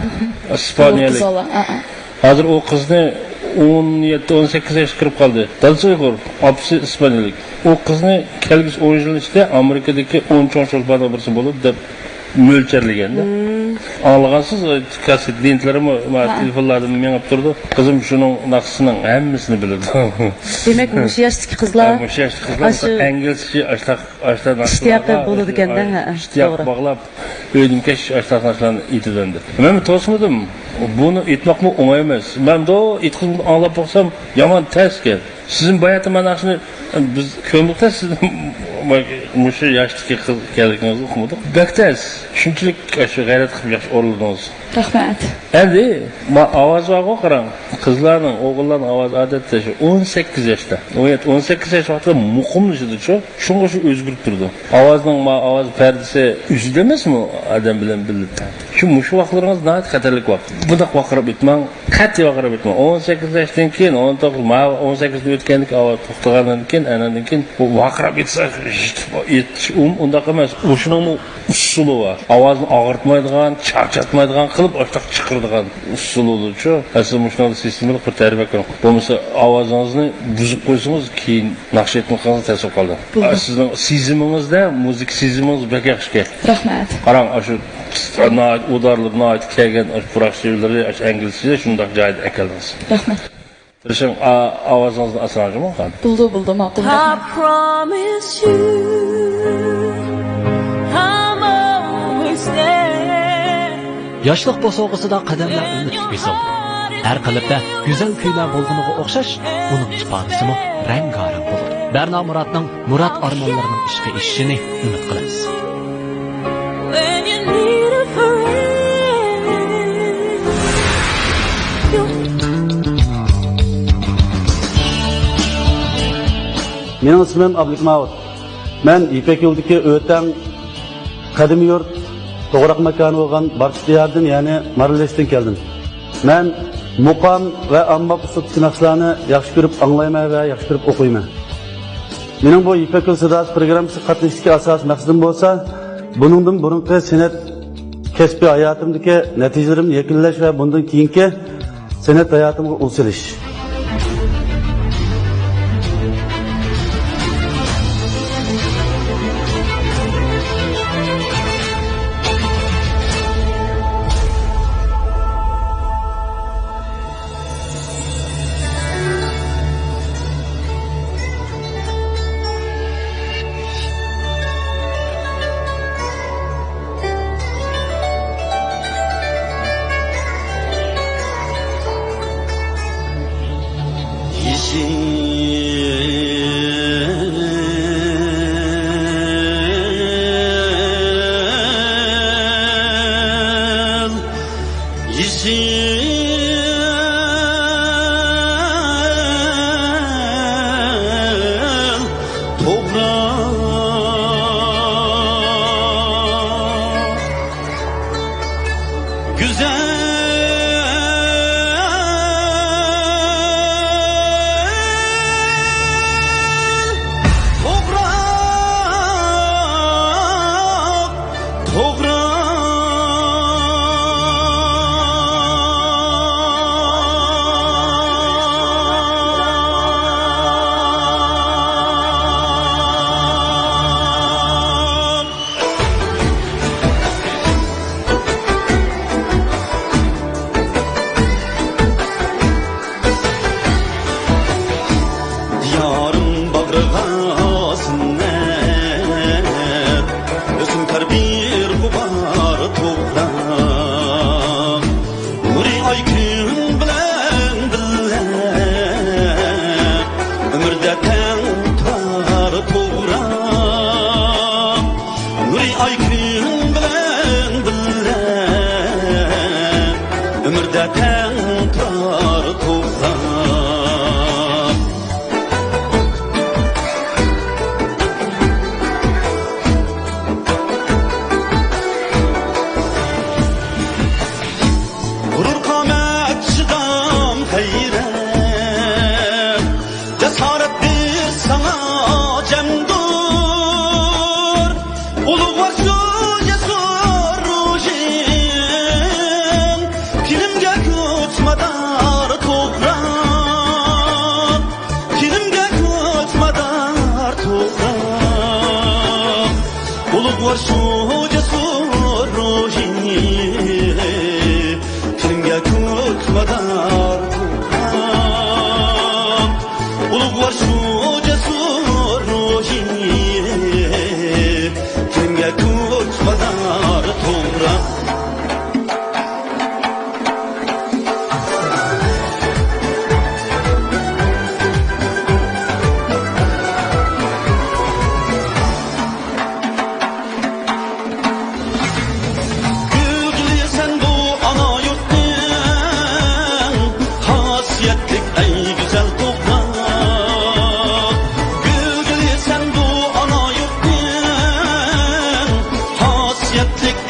ئىسپانىيەلىك. ئۇيغۇر قىز بالا. ئا، ئا. ھازىر ئۇ قىزنى ئون يەتتە، ئون سەككىز ياشقا كىرىپ قالدى. دادىسى ئۇيغۇر، ئاپىسى ئىسپانىيەلىك. ئۇ قىزنى كەلگۈسى ئون يىل ئىچىدە ئامېرىكىدىكى ئون چوڭ چولپاننىڭ بىرسى بولىدۇ دەپ مۆلچەرلىگەندە. مم. ئاڭلىغانسىز، كاسسېت لېنتىلىرىمۇ ھە. تېلېفونلاردا مېڭىپ تۇرىدۇ. قىزىم شۇنىڭ ناخشىسىنىڭ ھەممىسىنى بىلىدۇ. دېمەك، مۇشۇ ياشتىكى قىزلار ھە، مۇشۇ ياشتىكى قىزلار ئاشۇ ئىنگلىزچە ئاشتاق، ئاشتا ئىشتىياقى ناخشىلارغا بولىدىكەندە، ھە، ھە، ئىشتىياق توغرا. باغلاپ، ئۆيدىن كەچ ئاشتاق ناخشىلارنى ئېيتىدۇ ئەمدى. مەن توسمىدىم. بۇنى ئېيتماقمۇ ئوڭاي ئەمەس. مەن دو ئېيتقىنىمنى ئاڭلاپ باقسام، يامان تەس ئىكەن. سىزنىڭ باياتىن مانا شۇنى بىز كۆرمىدۇق-تە، سىزنىڭ مۇشۇ ياشتىكى قىز ئىكەنلىكىڭىزنى ئۇقمىدۇق. بەك تەس. شۇنچىلىك شۇ غەيرەت قىلىپ ياخشى ئورۇنلىدىڭىز. رەھمەت. ئەمدى ما ئاۋاز بارغۇ، قاراڭ. قىزلارنىڭ، ئوغۇللارنىڭ ئاۋازى ئادەتتە شۇ ئون سەككىز ياشتا، ئون يەتتە، ئون سەككىز ياش ۋاقتىدا مۇقىملىشىدۇ شۇ. شۇڭا شۇ ئۆزگىرىپ تۇرىدۇ. ئاۋازنىڭ ما ئاۋاز پەردىسى ئۈزۈلدى ئەمەسمۇ ئادەم بىلەن بىللە؟ شۇ مۇشۇ ۋاقىتلىرىڭىز ناھايىتى خەتەرلىك ۋاقىت. بۇنداق ۋارقىراپ ئۆتمەڭ. قەتئىي ۋارقىراپ ئۆتمەڭ. ئون سەككىز ياشتىن كېيىن، ئون توققۇز، ما ئون سەككىزدىن ئۆتكەندىن كېيىن، ئاۋاز توختىغاندىن كېيىن، ئاندىن كېيىن بۇ ۋارقىراپ يېتىش، يېتىش ئۇ-، ئۇنداق ئەمەس. ئۇ شۇنىڭمۇ ئۇسۇلى بار. ئاۋازنى ئاغرىتمايدىغان، چارچاتمايدىغان قىلىپ، ئاشۇنداق چىقىرىدىغان ئۇسۇلى بولىدۇچۇ. ئەسلى مۇشۇنداق سىستېمىلىق بىر تەربىيە قىلىڭ. بولمىسا ئاۋازىڭىزنى بۇزۇپ قويسىڭىز، كېيىن ناخشا ئېيتمىسىڭىز تەس بولۇپ قالىدۇ. بولدى. سىزنىڭ سېزىمىڭىزدە، مۇزىكا سېزىمىڭىز بەك ياخشىكەن. رەھمەت. قاراڭ، ئاشۇ ناھايىتى ئۇدارلىرى ناھايىتى كەلگەن، ئاشۇ پۇراق شېئىرلىرى، ئاشۇ ئىنگلىزچە شۇنداق جايىدا ئەكەلدىڭىز. رەھمەت. تىرىشىڭ، ئا-، ئاۋازىڭىزنى ئاسراڭ جۇمۇ. بولدى، بولدى، ماقۇل، I رەھمەت. Promise you I'm always there. ياشلىق بوسۇغىسىدا قەدەملەر ئۈمىدلىك بېسىلىدۇ. ھەر قەلبتە گۈزەل كۈيلەر بولغىنىغا ئوخشاش، ئۇنىڭ ئىپادىسىمۇ رەڭگارەڭ بولىدۇ. بەرنا مۇراتنىڭ مۇرات ئارمانلىرىنىڭ ئىشقا ئېشىشىنى ئۈمىد قىلىمىز. When you need a friend. مېنىڭ ئىسمىم ئابلىك ماۋۇت. مەن يىپەك يولىدىكى ئۆتەڭ قەدىمىي يۇرت، توغراق ماكانى بولغان بارچە دىياردىن، يەنى مارالبېشىدىن كەلدىم. مەن مۇقام ۋە ئامماپ ئۇسلۇبتىكى ناخشىلارنى ياخشى كۆرۈپ ئاڭلايمەن ۋە ياخشى كۆرۈپ ئوقۇيمەن. مېنىڭ بۇ يىپەك يولى ساداسى پروگراممىسىغا قاتنىشىشتىكى ئاساسىي مەقسىتىم بولسا، بۇنىڭدىن بۇرۇنقى سەنئەت كەسپىي ھاياتىمدىكى نەتىجىلىرىمنى يەكۈنلەش ۋە بۇندىن كېيىنكى سەنئەت ھاياتىمغا ئۇل سېلىش.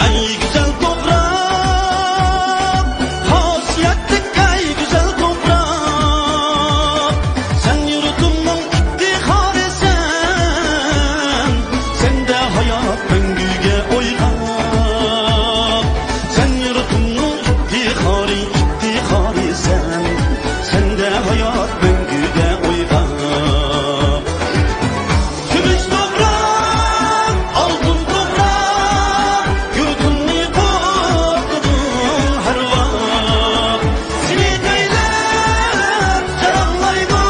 ئەي گۈزەل توپراق، خاسىيەتلىك ئەي گۈزەل توپراق، سەن يۇرتۇمنىڭ ئىپتىخارىسەن، سەندە ھايات مەڭگۈگە ئويغاق، سەن يۇرتۇمنىڭ ئىپتىخارى، ئىپتىخارىسەن، سەندە ھايات مەڭگۈگە ئويغاق. كۈمۈش توپراق، ئالتۇن توپراق، يۇرتۇمنى قوغدىدىڭ ھەر ۋاق. سېنى ئەيلەپ جاراڭلايدۇ،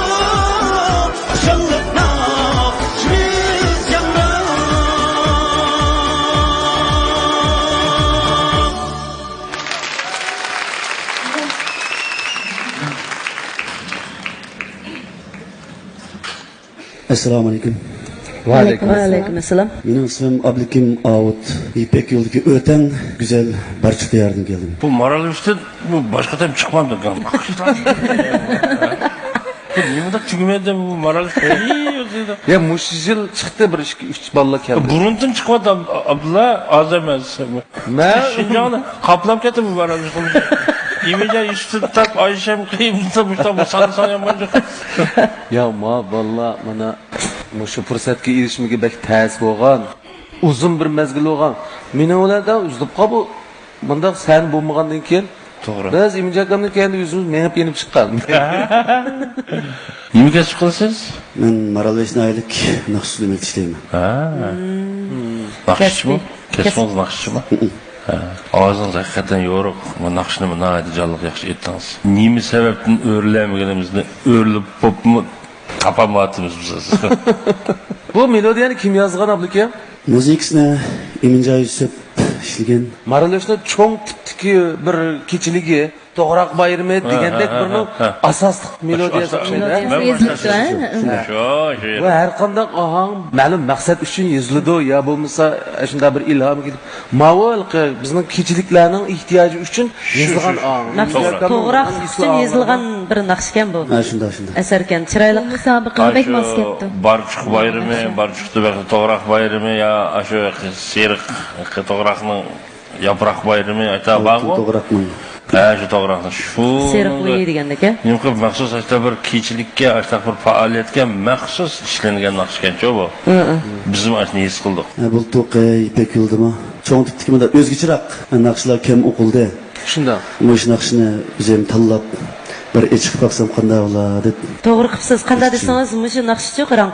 خۇشاللىق ناخشىمىز ياڭراپ. ئەسسالامۇ ئەلەيكۇم. ۋەئەلەيكۇم ئەسسالام. ۋەئەلەيكۇم ئەسسالام. مېنىڭ ئىسمىم ئابلىكىم ئاۋۇت. يىپەك يولىدىكى ئۆتەڭ گۈزەل بارچۇق دىيارىدىن كەلدىم. بۇ مارالبېشىدىن بۇ باشقا تەم چىقمامدۇ. بۇ نېمىنداق تۈگىمەيدۇ بۇ مارالبېشى؟ يا، مۇشۇ يىل چىقتى، بىر ئىككى، ئۈچ بالىلار كەلدى. بۇرۇندىن چىقىۋاتام، ئابدۇللا، ھازىر ئەمەس. مەن شىنجاڭنى قاپلاپ كەتتى بۇ بارا. ئىمىجا يۈسۈپ تاپ، ئايشەم قىيىم، مۇشتاق سانا سانا يامان جوق. يا، ما باللا، مانا مۇشۇ پۇرسەتكە ئېرىشمىگە بەك تەس بولغان. ئۇزۇن بىر مەزگىل بولغان. مېنىڭ بىلەن دە ئۈزۈلۈپ قال بۇ. مۇنداق سەھنە بولمىغاندىن كېيىن توغرا. بىز ئىمىجاكامنىڭ كەينىدە ئۆزىمىز مېڭىپ يېنىپ چىققان. نېمە كەسىپ قىلىسىز؟ مەن مارال ۋەشنايىلىك ناخشا سۈزمەكتە ئىشلەيمەن. ھە. ناخشىچىمۇ؟ كەسپىڭىز ناخشىچىمۇ؟ ھە. ئاۋازىڭىز ھەقىقەتەن يورۇق. بۇ ناخشىنى ناھايىتى جانلىق، ياخشى ئېيتتىڭىز. نېمە سەۋەبتىن ئۆرۈلەلمىگىنىمىزنى ئۆرۈلۈپ بوپمۇ تاپالمايۋاتىمىز بىز. بۇ مېلودىيەنى كىم يازغان، ئابلىكىم؟ مۇزىكىسىنى ئىمىنجان يۈسۈپ ئىشلىگەن. مارالبېشىنىڭ چوڭ تىپتىكى بىر كېچىلىكى، توغراق بايرىمى دېگەندەك بىرنىڭ ئاساسلىق مېلودىيەسى ئوخشايدۇ. مېلودىيەسى يېزىلىپتۇ، ھە؟ شۇ، شۇ. بۇ ھەر قانداق ئاھاڭ مەلۇم مەقسەت ئۈچۈن يېزىلىدۇ، يا بولمىسا شۇنداق بىر ئىلھام كېلىپ، ماۋۇ ھېلىقى بىزنىڭ كېچىلىكلەرنىڭ ئېھتىياجى ئۈچۈن يېزىلغان ئاھاڭ. توغراق ئۈچۈن يېزىلغان بىر ناخشىكەن بۇ. ھە، شۇنداق، شۇنداق. ئەسەركەن، چىرايلىق. مۇسابىقىگە بەك ماس كەپتۇ. بارچۇق بايرىمى، بارچۇق تۈبەك توغراق بايرىمى يا ئاشۇ سېرىق توغراقنىڭ ياپراق بايرىمى ئايتا بارغۇ؟ توغراقنىڭ. ھە، شۇ توغراقنىڭ. شۇ سېرىق لۇيى دېگەندەك، ھە؟ نېمە قىلىپ مەخسۇس ئاشۇنداق بىر كېچىلىككە، ئاشۇنداق بىر پائالىيەتكە مەخسۇس ئىشلەنگەن ناخشىكەنچۇ بۇ. ھە، ھە. بىزمۇ ئاشۇنى ھېس قىلدۇق. ھە، بۇلتۇرقى يىپەك يولىدىمۇ چوڭ تىپتىكى مۇنداق ئۆزگىچىراق ناخشىلار كەم ئوقۇلدى. شۇنداق. مۇشۇ ناخشىنى ئۆزۈم تاللاپ، بىر ئېچىقىپ باقسام قانداق بولا دەپ. توغرا قىپسىز. قانداق دېسىڭىز، مۇشۇ ناخشىچۇ قاراڭ،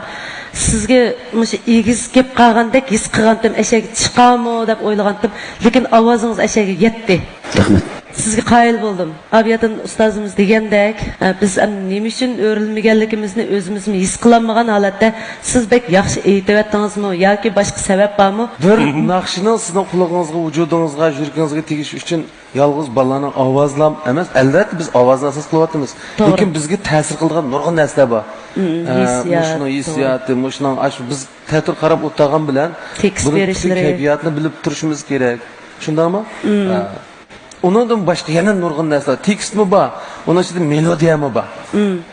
سىزگە مۇشۇ ئېگىز كەپ قالغاندەك ھېس قىلغانتىم، ئەشەگە چىقارمۇ دەپ ئويلىغانتىم، لېكىن ئاۋازىڭىز ئەشەگە يەتتى. رەھمەت. سىزگە قايىل بولدۇم. ئابىياتىن ئۇستازىمىز دېگەندەك، ئە، بىز ئەم نېمە ئۈچۈن ئۆرۈلمىگەنلىكىمىزنى ئۆزىمىزمۇ ھېس قىلالمىغان ھالەتتە، سىز بەك ياخشى ئېيتىۋەتتىڭىزمۇ ياكى باشقا سەۋەب بارمۇ؟ بىر ناخشىنىڭ سىزنىڭ قۇلىقىڭىزغا، ۋۇجۇدىڭىزغا، يۈرىكىڭىزگە تېگىشى ئۈچۈن يالغۇز بالىلارنىڭ ئاۋازىلا ئەمەس، ئەلۋەتتە بىز ئاۋازنى ئاساس قىلىۋاتىمىز. توغرا. لېكىن بىزگە تەسىر قىلىدىغان نۇرغۇن نەرسىلەر بار. ئە، ھېسسىيات، مۇشۇنىڭ ھېسسىياتى، مۇشۇنىڭ ئاشۇ بىز تەتۈر قاراپ ئولتۇرغان بىلەن تېكىست بۇنىڭ پۈتۈن بېرىشلىرى. كەيپىياتىنى بىلىپ تۇرۇشىمىز كېرەك. شۇنداقمۇ؟ ئە، ئۇنىڭدىن باشقا يەنە نۇرغۇن نەرسىلەر. تېكىستمۇ بار، ئۇنىڭ ئىچىدە مېلودىيەمۇ بار.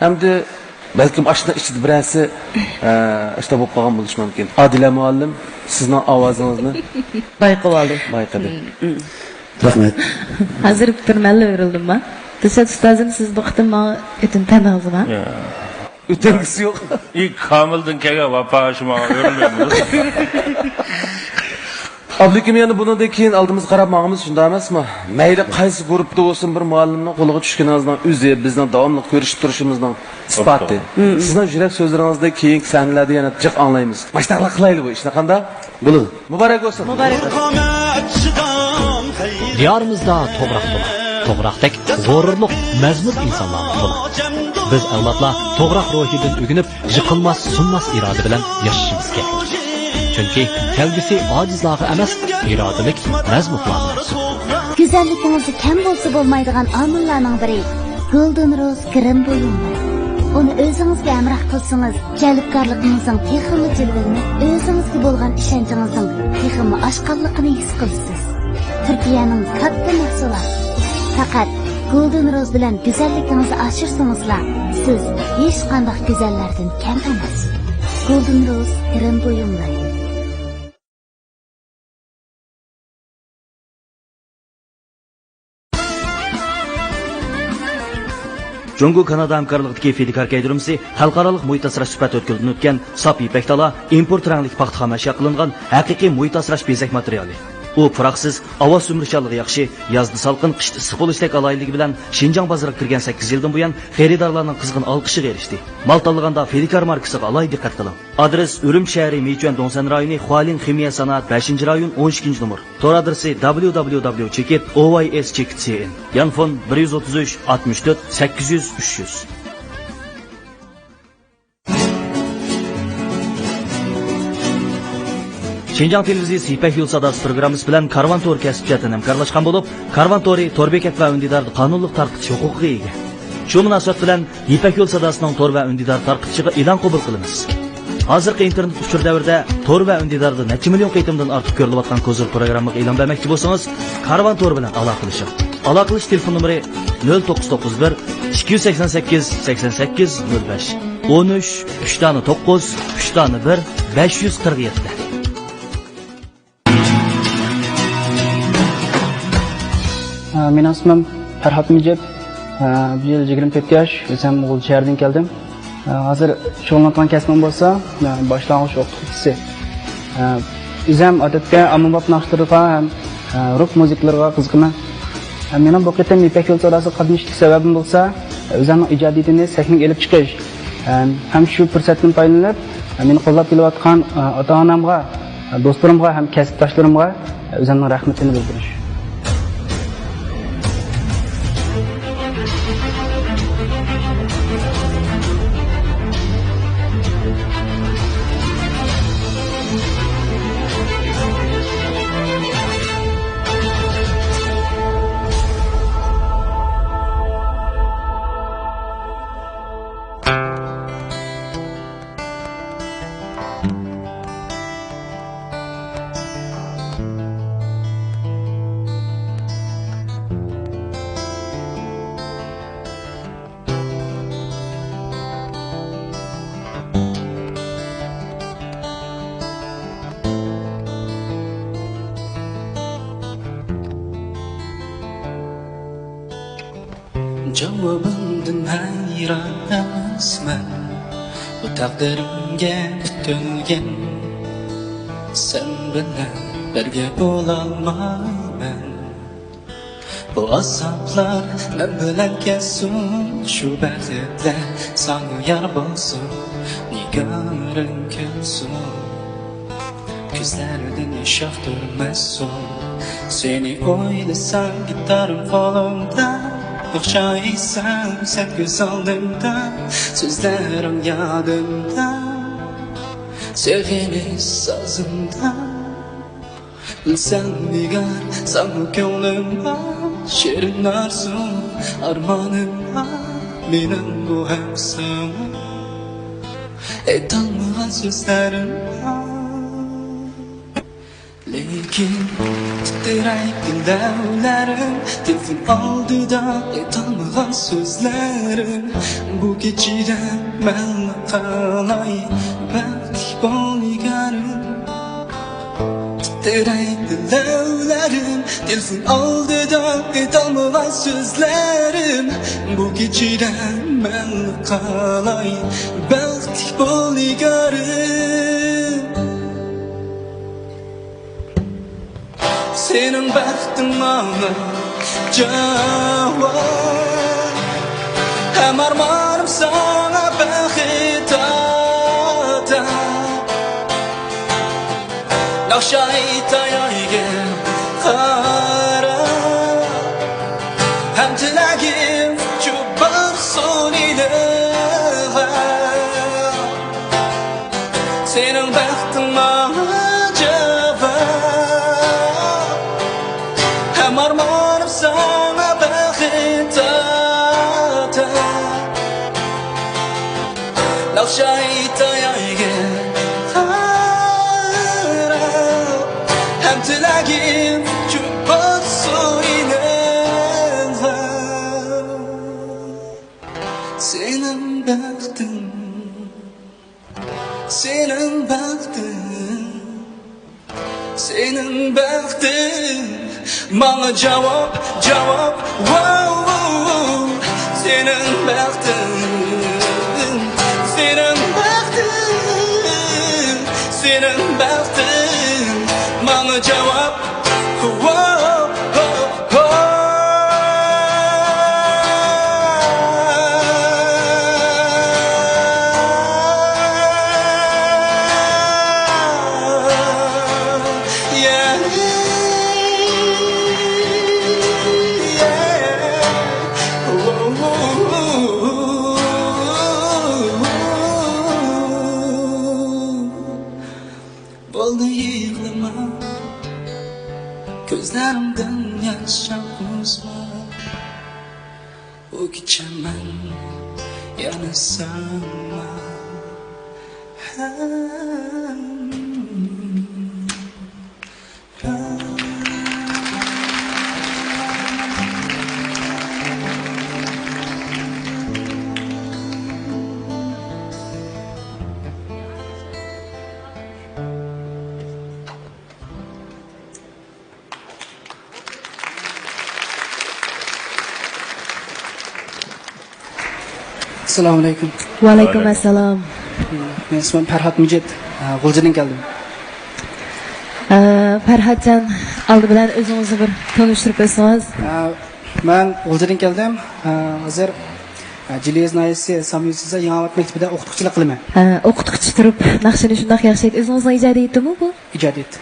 ھەمدە بەلكىم ئاشۇنىڭ ئىچىدە بىرەرسى، ئە، ئاشۇنداق بولۇپ قالغان بولۇشى مۇمكىن. ئادىلە مۇئەللىم، سىزنىڭ ئاۋازىڭىزنى بايقىۋالدى. بايقىدى. رەھمەت. ھازىر بىر مەنلا ئۆرۈلدۈمما؟ دىلشات ئۇستازىم، سىز بۇ قېتىم ماڭا ئۆتۈن تەندىڭىزما؟ يا. ئۆتۈنگۈسى يوق. ئى، كامىلدىن كەلگەن ۋاپا شۇ ماڭا ئۆرۈلمەيمۇ. ئابلىكىم يەنە بۇنىڭدىن كېيىن ئالدىمىزغا قاراپ ماڭىمىز، شۇنداق ئەمەسمۇ؟ مەيلى قايسى گۇرۇپپىدا بولسۇن، بىر مۇئەللىمنىڭ قولىغا چۈشكىنىڭىزنىڭ ئۆزى بىزنىڭ داۋاملىق كۆرۈشۈپ تۇرۇشىمىزنىڭ ئىسپاتى. سىزنىڭ يۈرەك سۆزلىرىڭىزدەك كېيىنكى سەھنىلەردە يەنە جىق ئاڭلايمىز. ماشۇنداقلا قىلايلى بۇ ئىشنى، قانداق؟ بولىدۇ. مۇبارەك بولسۇن. مۇبارەك. دىيارىمىزدا توغراق بولار. توغراقتەك غۇرۇرلۇق، مەزمۇت ئىنسانلارنىڭ قولى. بىز ئەۋلادلار توغراق روھىدىن ئۆگىنىپ، يىقىلماس، سۇنماس ئىرادە بىلەن ياشىشىمىز كېرەك. چۈنكى كەلگۈسى ئاجىزلارغا ئەمەس، ئىرادىلىك، مەزمۇتلارغا مەنسۇپ. گۈزەللىكىڭىزدە كەم بولسا بولمايدىغان ئامىللارنىڭ بىرى گولدېن روز گىرىم بۇيۇملىرى. ئۇنى ئۆزىڭىزگە ھەمراھ قىلسىڭىز، جەلپكارلىقىڭىزنىڭ تېخىمۇ جىلۋىلىنىپ، ئۆزىڭىزگە بولغان ئىشەنچىڭىزنىڭ تېخىمۇ ئاشقانلىقىنى ھېس قىلىسىز. تۈركىيەنىڭ كاتتا مەھسۇلاتى. پەقەت گولدېن روز بىلەن گۈزەللىكىڭىزنى ئاشۇرسىڭىزلا، سىز ھېچقانداق گۈزەللەردىن كەم ئەمەس. گولدېن روز گىرىم بۇيۇملىرى. جۇڭگو كانادا ھەمكارلىقىدىكى فىدىكار كەيدىرمىسى خەلقئارالىق مۇھىت ئاسراش سۈپەت ئۆتكىلىدىن ئۆتكەن ساپ يىپەك تالا، ئىمپورت رەڭلىك پاختا خامەشيا قىلىنغان ھەقىقىي مۇھىت ئاسراش بېزەك ماتېرىيالى. ئۇ پۇراقسىز، ھاۋا سۈمۈرۈشچانلىقى ياخشى، يازدا سالقىن، قىشتا ئىسسىق بولۇشتەك ئالاھىدىلىكى بىلەن شىنجاڭ بازىرىغا كىرگەن سەككىز يىلدىن بۇيان خېرىدارلارنىڭ قىزغىن ئالقىشىغا ئېرىشتى. مال تاللىغاندا فىدىكار ماركىسىغا ئالاھىدە دىققەت قىلىڭ. ئادرېس: ئۈرۈمچى شەھىرى مىچۈەن دوڭسەن رايونى، خۇالىن خىمىيە سانائەت بەشىنچى رايون، ئون ئىككىنچى نومۇر. تور ئادرېسى: دبليۇ دبليۇ دبليۇ چېكىت ئو ۋاي ئېس چېكىت سى ئېن. يانفون: بىر يۈز ئوتتۇز ئۈچ، ئاتمىش تۆت، سەككىز يۈز، ئۈچ يۈز. شىنجاڭ تېلېۋىزىيىسى يىپەك يولى ساداسى پروگراممىسى بىلەن كارۋان تورى كەسىپ جەھەتتىن ھەمكارلاشقان بولۇپ، كارۋان تورى تور بېكەت ۋە ئۈندىداردا قانۇنلۇق تارقىتىش ھوقۇقىغا ئىگە. شۇ مۇناسىۋەت بىلەن يىپەك يولى ساداسىنىڭ تور ۋە ئۈندىدار تارقىتىشىغا ئېلان قوبۇل قىلىمىز. ھازىرقى ئىنتېرنېت ئۇچۇر دەۋرىدە تور ۋە ئۈندىداردا نەچچە مىليون قېتىمدىن ئارتۇق كۆرۈلۈۋاتقان كوزىر پروگراممىغا ئېلان بەرمەكچى بولسىڭىز، كارۋان تور بىلەن ئالاقىلىشىڭ. ئالاقىلىشىش تېلېفون نومۇرى: نۆل توققۇز توققۇز بىر، ئىككى يۈز سەكسەن سەككىز، سەكسەن سەككىز، نۆل بەش، ئون ئۈچ، ئۈچ دانە توققۇز، ئۈچ دانە بىر، بەش يۈز قىرىق يەتتە. مېنىڭ ئىسمىم پەرھات مىجىت. بۇ يىل يىگىرمە تۆت ياش، ئۆزۈم غۇلجا شەھىرىدىن كەلدىم. ھازىر شۇغۇللىنىۋاتقان كەسپىم بولسا باشلانغۇچ ئوقۇتقۇچىسى. ئۆزۈم ئادەتتە ئاممىباب ناخشىلىرىغا ھەم روك مۇزىكىلىرىغا قىزىقىمەن. مېنىڭ بۇ قېتىم يىپەك يولى ساداسىغا قاتنىشىشتىكى سەۋەبىم بولسا، ئۆزۈمنىڭ ئىجادىيىتىنى سەھنىگە ئېلىپ چىقىش ھەم شۇ پۇرسەتتىن پايدىلىنىپ، مېنى قوللاپ كېلىۋاتقان ئاتا-ئانامغا، دوستلىرىمغا ھەم كەسىپداشلىرىمغا ئۆزۈمنىڭ رەھمىتىنى بىلدۈرۈش. جاۋابىڭدىن ھەيران ئەمەسمەن، بۇ تەقدىرىمگە پۈتۈلگەن. سەن بىلەن بىرگە بولالمايمەن. بۇ ئازابلار مەن بىلەن كەتسۇن، شۇ بەختلەر ساڭا يار بولسۇن، نىگارىم كۈلسۇن. كۆزلەردىن ياش ئاقتۇرماسسۇن. سېنى ئويلىسام، گىتارىم قولۇمدا، ئوخشايسەن سەن كۆز ئالدىمدا، سۆزلىرىڭ يادىمدا، سېغىنىش سازىمدا. بىلسەڭ نىگار، ساڭا كۆڭلۈم بار، شېرىن ئارزۇ، ئارمانىم بار مېنىڭ بۇ ھەم ساڭا. ئېيتالمىغان سۆزلىرىم بار. لېكىن تىترەيدۇ لەۋلىرىم، تېلېفون ئالدىدا ئېيتالمىغان سۆزلىرىم. بۇ كېچىدە مەنلا قالاي، بەختلىك بول نىگارىم. تىترەيدۇ لەۋلىرىم، تېلېفون ئالدىدا ئېيتالمىغان سۆزلىرىم. بۇ كېچىدە مەنلا قالاي، بەختلىك بول نىگارىم. سېنىڭ بەختىڭ ماڭا جاۋاب، ھەم ئارمانىم ساڭا بەخت ئاتا. ناخشا ئېيتاي ئايگە قاراپ، ھەم تىلەگىم ئۇچۇپ بارسۇن ئىلىغا. سېنىڭ بەختىڭ ماڭا جاۋاب، ھەم ئارمانىم ساڭا بەخت ئاتا. ناخشا ئېيتاي ئايگە قاراپ، ھەم تىلەگىم ئۇچۇپ بارسۇن ئىلىغا. سېنىڭ بەختىڭ، سېنىڭ بەختىڭ، سېنىڭ بەختىڭ ماڭا جاۋاب، جاۋاب، ۋاۋ، ۋاۋ. سېنىڭ بەختىڭ، سېنىڭ بەختىڭ، سېنىڭ بەختىڭ ماڭا جاۋاب. بولدى يىغلىما، كۆزلىرىڭدىن ياش ئاققۇزما. بۇ كېچە مەن يەنە سەنمەن. ئەسسالامۇ ئەلەيكۇم. ۋەئەلەيكۇم ئەسسالام. مېنىڭ ئىسمىم پەرھات مىجىت. غۇلجىدىن كەلدىم. ئە، پەرھاتجان، ئالدى بىلەن ئۆزىڭىزنى بىر تونۇشتۇرۇپ ئۆتسىڭىز. ئە، مەن غۇلجىدىن كەلدىم. ئە، ھازىر، ئە، جىلى يېزا ناھىيەسى ساميۇسىزا يېڭىئاۋات مەكتىپىدە ئوقۇتقۇچىلىق قىلىمەن. ئە، ئوقۇتقۇچى تۇرۇپ ناخشىنى شۇنداق ياخشى ئېيتىدۇ. ئۆزىڭىزنىڭ ئىجادىيىتىمۇ بۇ؟ ئىجادىيەت.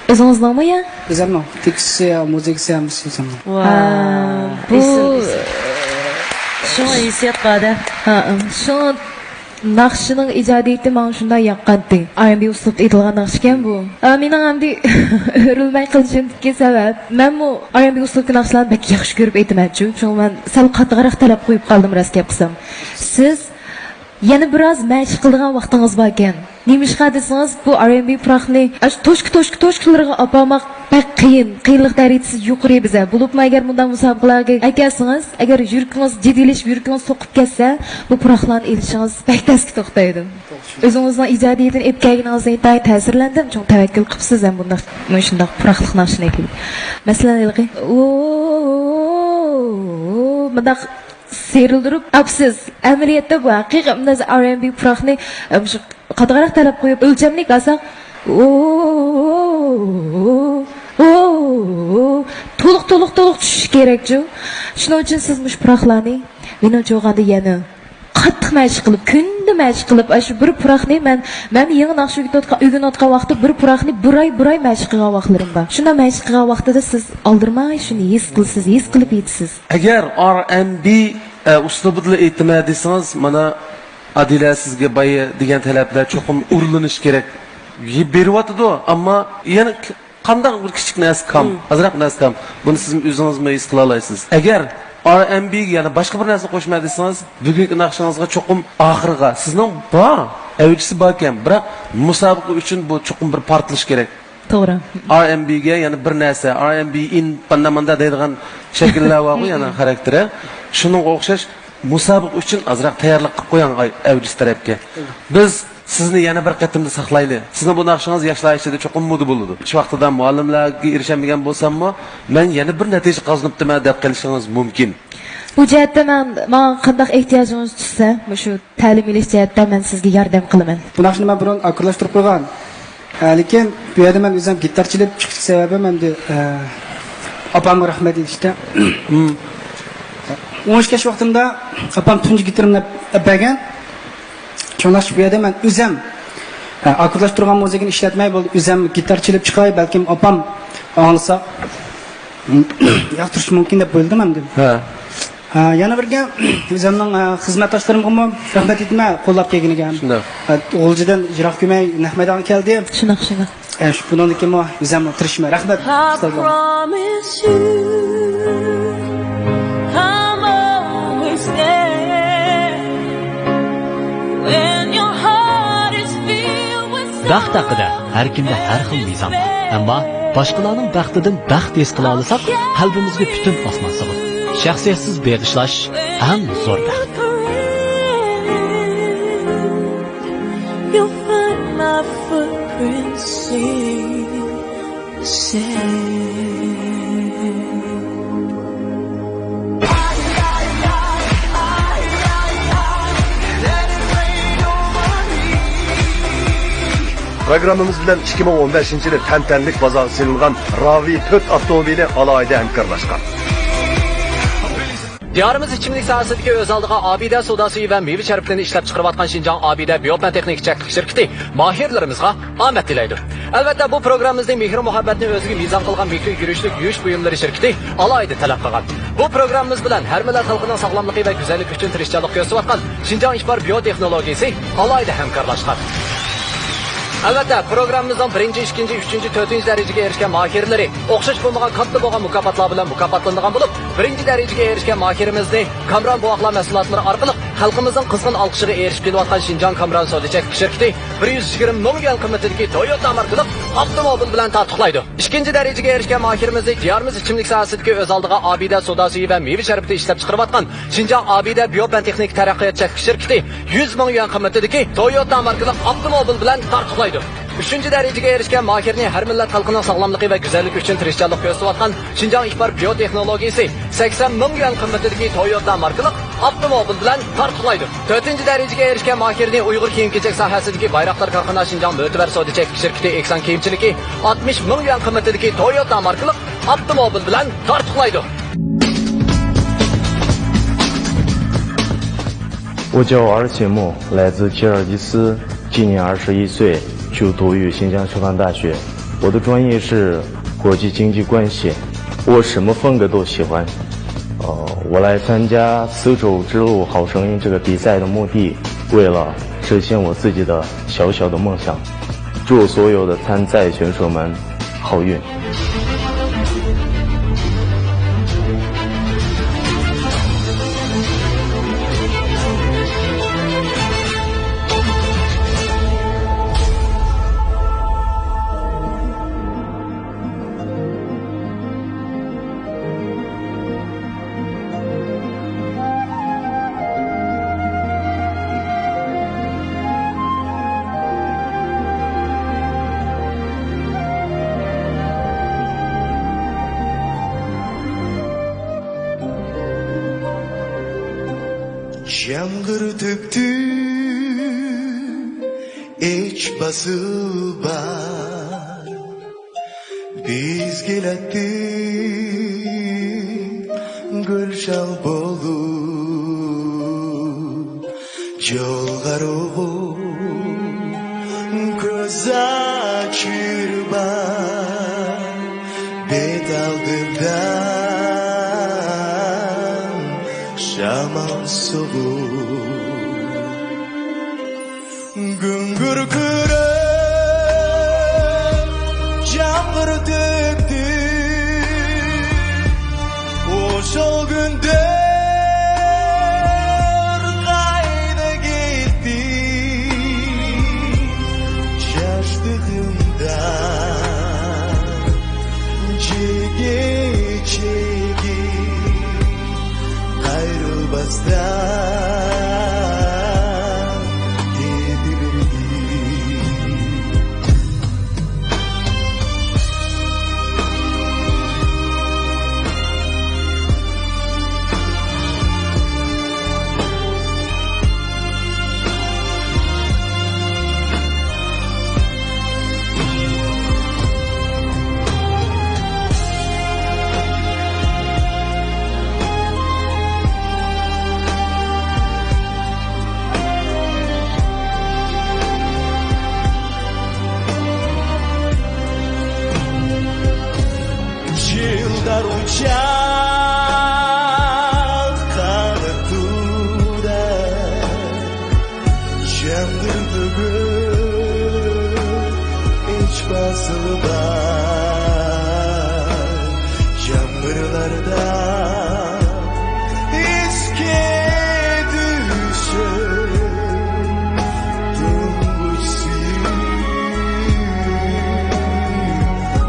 ئۆزىڭىزنىڭمۇ يا؟ ئۆزۈمنىڭ. تېكىستى، مۇزىكىسى ھەممىسى ئۆزۈمنىڭ. ۋاي، ھە، بۇ ئېسىل، ئېسىل. شۇڭا ھېسسىيات بار-دە. ھە، شۇڭا ناخشىنىڭ ئىجادىيىتى ماڭا شۇنداق ياققانتى. ئار ئېن بى ئۇسلۇبتا ئېيتىلغان ناخشىكەن بۇ. ئا، مېنىڭ ئەمدى ئۆرۈلمەي قېلىشىمدىكى سەۋەب، مەنمۇ ئار ئېن بى ئۇسلۇبتىكى ناخشىلارنى بەك ياخشى كۆرۈپ ئېيتىمەنچۇ. شۇڭا مەن سەل قاتتىقراق تەلەپ قويۇپ قالدىم، راست گەپ قىلسام. سىز يەنە بىراز مەشىق قىلىدىغان ۋاقتىڭىز باركەن. نېمىشقا دېسىڭىز، بۇ ئار ئېن بى پۇراقنى ئاشۇ توشكا، توشكا، توشكىلىرىغا ئاپارماق بەك قىيىن، قىيىنلىق دەرىجىسى يۇقىرى بىزە. بولۇپمۇ ئەگەر مۇنداق مۇسابىقىلەرگە ئەكەلسىڭىز، ئەگەر يۈرىكىڭىز جىددىيلىشىپ، يۈرىكىڭىز سوقۇپ كەتسە، بۇ پۇراقلارنى ئېلىشىڭىز بەك تەسكە توختايدۇ. ئۆزىڭىزنىڭ ئىجادىيىتىنى ئېلىپ كەلگىنىڭىزدىن ئىنتايىن تەسىرلەندىم. چوڭ تەۋەككۈل قىپسىز ھەم بۇنداق، مۇشۇنداق پۇراقلىق ناخشىنى ئېلىپ. مەسىلەن، ھېلىقى، ئۇ، مۇنداق سىيرىلدۇرۇپ ئاپسىز. ئەمەلىيەتتە بۇ ھەقىقىي ئار ئېن بى پۇراقنى، ئە، مۇشۇ قاتتىقراق تەلەپ قويۇپ، ئۆلچەملىك ئالساق، ئۇ، ئۇ، تولۇق، تولۇق، تولۇق چۈشۈشى كېرەكچۇ. شۇنىڭ ئۈچۈن سىز مۇشۇ پۇراقلارنى، مېنىڭچە بولغاندا، يەنە قاتتىق مەشىق قىلىپ، كۈندە مەشىق قىلىپ، ئاشۇ بىر پۇراقنى مەن، مەن يېڭى ناخشا ئۆگىتىۋاتقان، ئۆگىنىۋاتقان ۋاقىتتا بىر پۇراقنى بىر ئاي، بىر ئاي مەشىق قىلغان ۋاقىتلىرىم بار. شۇنداق مەشىق قىلغان ۋاقتىدا سىز ئالدىرىماي شۇنى ھېس قىلىسىز، ھېس قىلىپ ئېيتىسىز. ئەگەر ئار ئېن بى، ئە، ئۇسلۇبىدا ئېيتىمەن دېسىڭىز، مانا، ئادىلە سىزگە بايا دېگەن تەلەپلەر چوقۇم ئورۇنلىنىشى كېرەك. يە-، بېرىۋاتىدۇ، ئەمما يەنە ك-، قانداق بىر كىچىك نەرسە كام، مم، ئازراق نەرسە كام. بۇنى سىز ئۆزىڭىزمۇ ھېس قىلالايسىز. ئەگەر ئار ئېن بىگە يەنە باشقا بىر نەرسە قوشىمەن دېسىڭىز، بۈگۈنكى ناخشىڭىزغا چوقۇم ئاخىرىغا، سىزنىڭ بار، ئەۋجىسى باركەن، بىراق مۇسابىقە ئۈچۈن بۇ چوقۇم بىر پارتلىشى كېرەك. توغرا. ئار ئېن بىگە يەنە بىر نەرسە، ئار ئېن بى ئىن پاندا ماندا دەيدىغان شەكىللەر بارغۇ، يەنە خاراكتېرى. شۇنىڭغا ئوخشاش مۇسابىقە ئۈچۈن ئازراق تەييارلىق قىلىپ قويۇڭ ئاي-، ئەۋجىسى تەرەپكە. بىز سىزنى يەنە بىر قېتىمدا ساقلايلى. سىزنىڭ بۇ ناخشىڭىز ياشلار ئىچىدە چوقۇم مودا بولىدۇ. ھېچ ۋاقتىدا مۇئەللىملەرگە ئېرىشەلمىگەن بولساممۇ، مەن يەنە بىر نەتىجە قازىنىپتىمەن دەپ قېلىشىڭىز مۇمكىن. بۇ جەھەتتە مەن، ماڭا قانداق ئېھتىياجىڭىز چۈشسە، مۇشۇ تەلىم ئېلىش جەھەتتە مەن سىزگە ياردەم قىلىمەن. بۇ ناخشىنى مەن بۇرۇن ئاككوردلاشتۇرۇپ قويغان. ھە، لېكىن بۇ يەردە مەن ئۆزۈم گىتار چېلىپ چىقىش سەۋەبىم ئەمدى، ئە، ئاپامغا رەھمەت ئېيتىشتا. مم. ئون ئىككى ياش ۋاقتىمدا ئاپام تۇنجى گىتىرىمنى ئەپ بەرگەن. شۇڭلاشقا بۇ يەردە مەن ئۆزۈم، ئە، ئاككوردلاشتۇرغان مۇزىكىنى ئىشلەتمەي بولدى. ئۆزۈم گىتار چېلىپ چىقاي، بەلكىم ئاپام ئاڭلىسا، ياقتۇرۇشى مۇمكىن دەپ ئويلىدىم ئەمدى. ھە. ھە، يەنە بىرگە ئۆزۈمنىڭ، ھە، خىزمەتداشلىرىمغىمۇ رەھمەت ئېيتىمەن، قوللاپ كەلگىنىگە ھەم. شۇنداق. ھە، غۇلجىدىن يىراق كۆرمەي نەق مەيدانغا كەلدى. شۇنداق، شۇنداق. ھە، شۇ، بۇنىڭدىن كېيىنمۇ ئۆزۈممۇ تىرىشىمەن. رەھمەت. I promise you, I'm always there. When your heart is filled with بەخت ھەققىدە ھەر كىمدە ھەر خىل مىزان بار. ئەمما باشقىلارنىڭ بەختىدىن بەخت ھېس قىلالىساق، قەلبىمىزگە پۈتۈن ئاسمان سىغىدۇ. شەخسىيەتسىز بېغىشلاش ئەڭ زور بەخت. You'll find my footprints in the sand. پروگراممىمىز بىلەن ئىككى مىڭ ئون بەشىنچى يىلى تەنتەنىلىك بازارغا سېلىنغان راۋى تۆت ئاپتوموبىلى ئالاھىدە ھەمكارلاشقان. دىيارىمىز ئىچىملىك ساھەسىدىكى ئۆز ئالدىغا ئابىدە سودا سۈيى ۋە مېۋە شەربىتىنى ئىشلەپ چىقىرىۋاتقان شىنجاڭ ئابىدە بىيوپەن تېخنىكا چەكلىك شىركىتى ماھىرلىرىمىزغا ئامەت تىلەيدۇ. ئەلۋەتتە، بۇ پروگراممىمىزنى مېھرى مۇھەببەتنى ئۆزىگە مىزان قىلغان مىكرو يۈرۈشلۈك يۇيۇش بۇيۇملىرى شىركىتى ئالاھىدە تەلەپ قىلغان. بۇ پروگراممىمىز بىلەن ھەر مىللەت خەلقىنىڭ ساغلاملىقى ۋە گۈزەللىكى ئۈچۈن تىرىشچانلىق كۆرسىتىۋاتقان شىنجاڭ ئىپار بىيو تېخنولوگىيىسى ئالاھىدە ھەمكارلاشقان. ئەلۋەتتە، پروگراممىمىزنىڭ بىرىنچى، ئىككىنچى، ئۈچىنچى، تۆتىنچى دەرىجىگە ئېرىشكەن ماھىرلىرى ئوخشاش بولمىغان كاتتا بولغان مۇكاپاتلار بىلەن مۇكاپاتلىنىدىغان بولۇپ، بىرىنچى دەرىجىگە ئېرىشكەن ماھىرىمىزنى كامران بوۋاقلار مەھسۇلاتلىرى ئارقىلىق خەلقىمىزنىڭ قىزغىن ئالقىشىغا ئېرىشىپ كېلىۋاتقان شىنجاڭ كامران سودا چەكلىك شىركىتى بىر يۈز يىگىرمە مىڭ يۈەن قىممىتىدىكى تويوتا ماركىلىق ئاپتوموبىل بىلەن تارتۇقلايدۇ. ئىككىنچى دەرىجىگە ئېرىشكەن ماھىرىمىزنى دىيارىمىز ئىچىملىك ساھەسىدىكى ئۆز ئالدىغا ئابىدە سودا سۈيى ۋە مېۋە شەربىتى ئىشلەپ چىقىرىۋاتقان شىنجاڭ ئابىدە بىيو پەن تېخنىكا تەرەققىيات چەكلىك شىركىتى يۈز مىڭ يۈەن قىممىتىدىكى تويوتا ماركىلىق ئاپتوموبىل بىلەن تارتۇقلايدۇ. ئۈچىنچى دەرىجىگە ئېرىشكەن ماھىرنى ھەر مىللەت خەلقىنىڭ ساغلاملىقى ۋە گۈزەللىكى ئۈچۈن تىرىشچانلىق كۆرسىتىۋاتقان شىنجاڭ ئىپار بىيو تېخنولوگىيىسى سەكسەن مىڭ يۈەن قىممىتىدىكى تويوتا ماركىلىق ئاپتوموبىل بىلەن تارتۇقلايدۇ. تۆتىنچى دەرىجىگە ئېرىشكەن ماھىرنى ئۇيغۇر كىيىم-كېچەك ساھەسىدىكى بايراقدار كارخانا شىنجاڭ مۆتىۋەر سودا چەكلىك شىركىتى ئېھسان كىيىمچىلىكى ئاتمىش مىڭ يۈەن قىممىتىدىكى تويوتا ماركىلىق ئاپتوموبىل بىلەن تارتۇقلايدۇ. 我叫阿尔切木，来自吉尔吉斯，今年二十一岁，就读于新疆师范大学。我的专业是国际经济关系，我什么风格都喜欢。呃，我来参加丝绸之路好声音这个比赛的目的，为了实现我自己的小小的梦想。祝所有的参赛选手们好运。 يامغۇر تۆكتى ئىچ باسىلىپ بار بىزگە ئېلەتتى گۈلشاڭ بولۇپ جولغا روغۇن كۆز ئاچىرىپ بار بەت ئالدىمدان شامال سوغۇپ گۈڭگۈر كۈرەپ يامغۇر تۆكتى ئۇ سولغۇندەك قايدا كەتتى ياش تېغىمدا جىگىچىگى ئايرىلماستا دېدى بىردى. يىللار ئۇچاق قانىتىپ يامغۇر تۆكۈپ ئىچ باسىلىپ بار يامغۇرلاردا ئەسكى تۈشۈپ تۇنجى سۆيۈم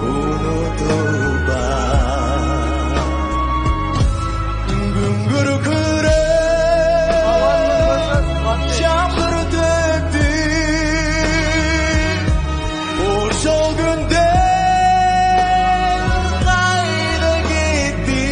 ئۇنتۇلۇپ بار. گۈڭگۈر كۈرەپ يامغۇر تۆكتى ئۇ سولغۇندەك قايدا كەتتى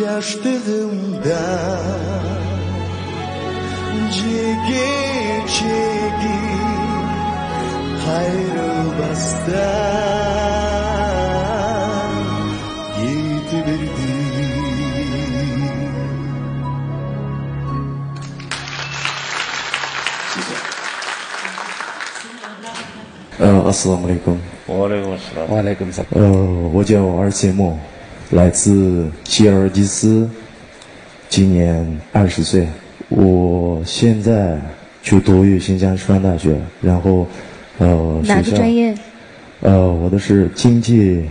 ياشلىقىمدا جىگىر چېكىپ قايرىلماستىن يېتىۋەردىم. ئە، ئەسسالامۇ ئەلەيكۇم. ۋەئەلەيكۇم ئەسسالام. ۋەئەلەيكۇم ئەسسالام. 呃，我叫二千木，来自吉尔吉斯，今年二十岁。我现在就读于新疆师范大学，然后，呃，学校，哪个专业？呃，我的是经济，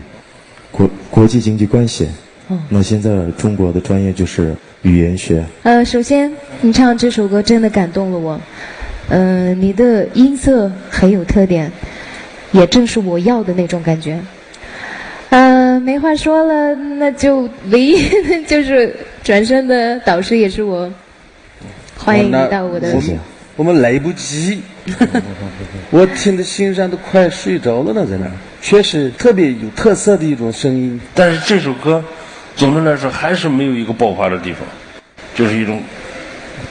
国，国际经济关系。哦。那现在中国的专业就是语言学。呃，首先，你唱这首歌真的感动了我。呃，你的音色很有特点，也正是我要的那种感觉。呃，没话说了，那就唯一就是转身的导师也是我。欢迎你到我的，我们，我们来不及。我听得欣赏得快睡着了呢，在那儿。确实特别有特色的一种声音。但是这首歌，总的来说还是没有一个爆发的地方，就是一种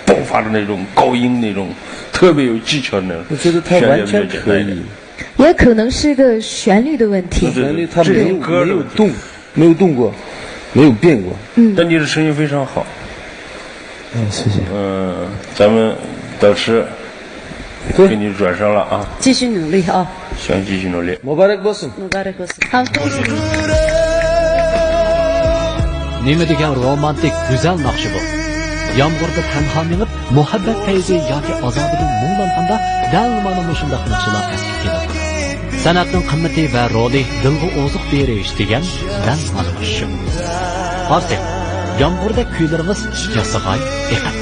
爆发的那种高音，那种特别有技巧的那种。我觉得他完全可以。也可能是个旋律的问题。旋律它没有，这种歌的问题。没有动，没有动过，没有变过。嗯。但你的声音非常好。嗯，谢谢。嗯，咱们导师对。给你转身了啊。继续努力啊。行，继续努力。 مۇبارەك بولسۇن. مۇبارەك بولسۇن. نېمە دېگەن رومانتىك، گۈزەل ناخشا بۇ! يامغۇردا تەنھا مېڭىپ، مۇھەببەت پەيزى ياكى ئازابىدىن مۇڭلانغاندا، دەل مانا مۇشۇنداق ناخشىلار ئەسكە كېلىدۇ. سەنئەتنىڭ قىممىتى ۋە رولى دىلغا ئوزۇق بېرىش دېگەن دەل مانا مۇشۇ. قارىسەن، يامغۇردەك كۈيلىرىڭىز ياسىغاي ئېقىپ.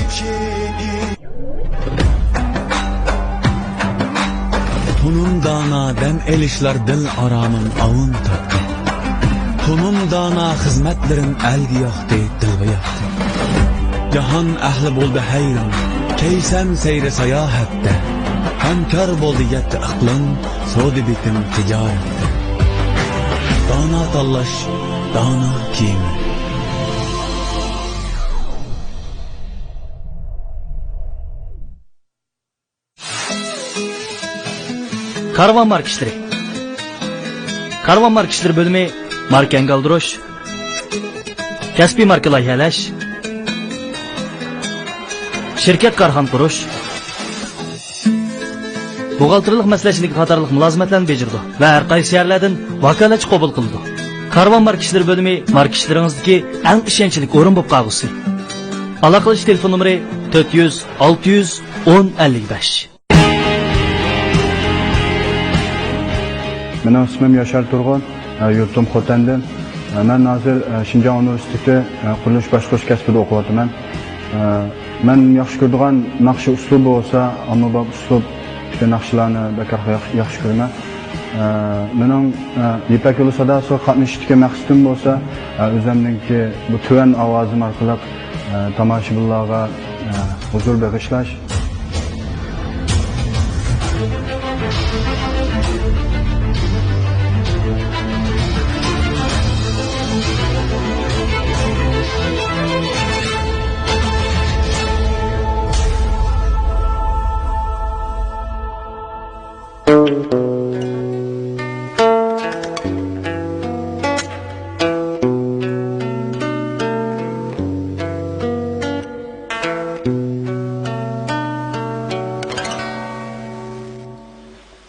تونۇم دانا دەم ئېلىشلار دىل ئارامىم ئاۋۇن تاپتى. تونۇم دانا خىزمەتلىرىم ئەلگە ياقتى، دىلغا ياقتى. جاھان ئەھلى بولدى ھەيران، كەيسەن سەيرى ساياھەتتە. ھەمكار بولدى يەتتە ئىقلىم، سودا بېتىم تىجارەتتە. دانا تاللاش، دانا كىيىم. كارۋان ماركا ئىشلىرى. كارۋان ماركا ئىشلىرى بۆلۈمى ماركا ئەنگە ئالدۇرۇش، كەسپىي ماركا لايىھەلەش، شىركەت كارخانا قۇرۇش، بوغالتىرلىق مەسلىھەتچىلىكى قاتارلىق مۇلازىمەتلەرنى بېجىرىدۇ ۋە ھەر قايسى شەھەرلەردىن ۋاكالەتچى قوبۇل قىلىدۇ. كارۋان ماركا ئىشلىرى بۆلۈمى ماركا ئىشلىرىڭىزدىكى ئەڭ ئىشەنچلىك ئورۇن بولۇپ قالغۇسى. ئالاقىلىشىش تېلېفون نومۇرى تۆت يۈز، ئالتە يۈز، ئون، ئەللىك بەش. مېنىڭ ئىسمىم ياشار تۇرغۇن، يۇرتۇم خوتەندىن. مەن ھازىر شىنجاڭ ئۇنىۋېرسىتېتى قۇرۇلۇش باشقۇرۇش كەسپىدە ئوقۇۋاتىمەن. مەن ياخشى كۆرىدىغان ناخشا ئۇسلۇبى بولسا ئاممىباب ئۇسلۇب، شۇ ناخشىلارنى بەك ياخشى، ياخشى كۆرىمەن. مېنىڭ يىپەك يولى ساداسىغا قاتنىشىشتىكى مەقسىتىم بولسا، ئۆزۈمنىڭكى بۇ تۆۋەن ئاۋازىم ئارقىلىق تاماشىبىنلارغا ھۇزۇر بېغىشلاش.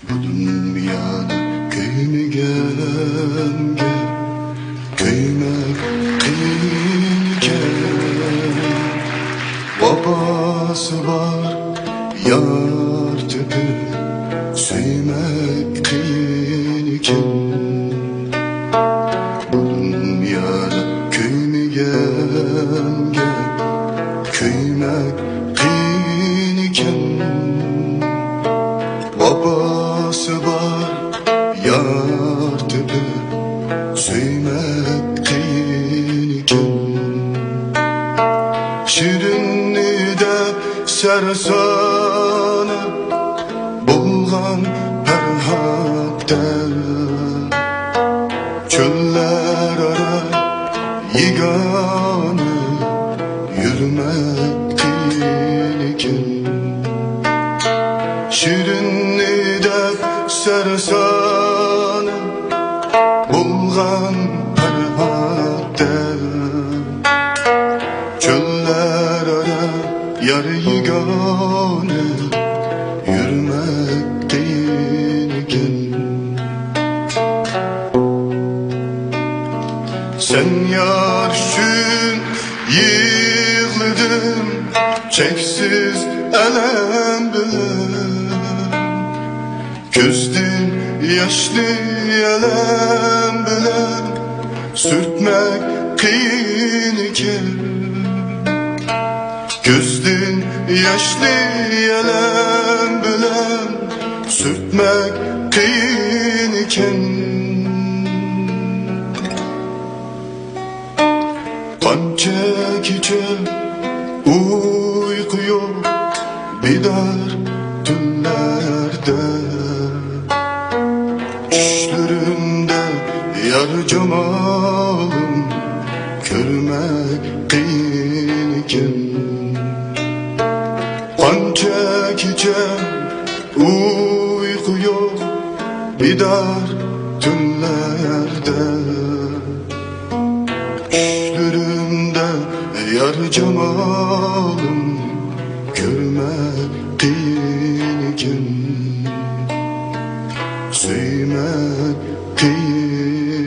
بۇ دۇنيادا كۆيمىگەنگە كۆيمەك قىيىنكەن. ۋاپاسى بار يار تېپىپ سۆيمەك قىيىنكەن. بۇ دۇنيادا كۆيمىگەنگە كۆيمەك قىيىنكەن. ۋاپاسى بار يار تېپىپ سۆيمەك قىيىنكەن. شېرىننى دەپ سەرسانە بولغان پەر چۆللەر ئارا يېگانە يۈرمەك قىيىنكەن. شېرىننى دەپ سەرسانە بولغان پەرھاتتە، چۆللەر ئارا يار يېگانە يۈرمەك قىيىنكەن. سەن يار ئۈچۈن يىغلىدىم چەكسىز ئەلەم بىلەن. كۆزدىن ياشنى ئەلەم بىلەن سۈرتمەك قىيىنكەن. كۆزدىن ياشنى ئەلەم بىلەن سۈرتمەك قىيىنكەن. قانچە كېچە ئۇيقۇ يوق بىدار تۈنلەردە. چۈشلىرىمدە يار جامالىڭ كۆرمەك قىيىنكەن. قانچە كېچە ئۇيقۇ يوق بىدار تۈنلەردە. چۈشلىرىمدە يار جامالىڭ كۆرمەك قىيىنكەن، سۆيمەك قىيىنكەن.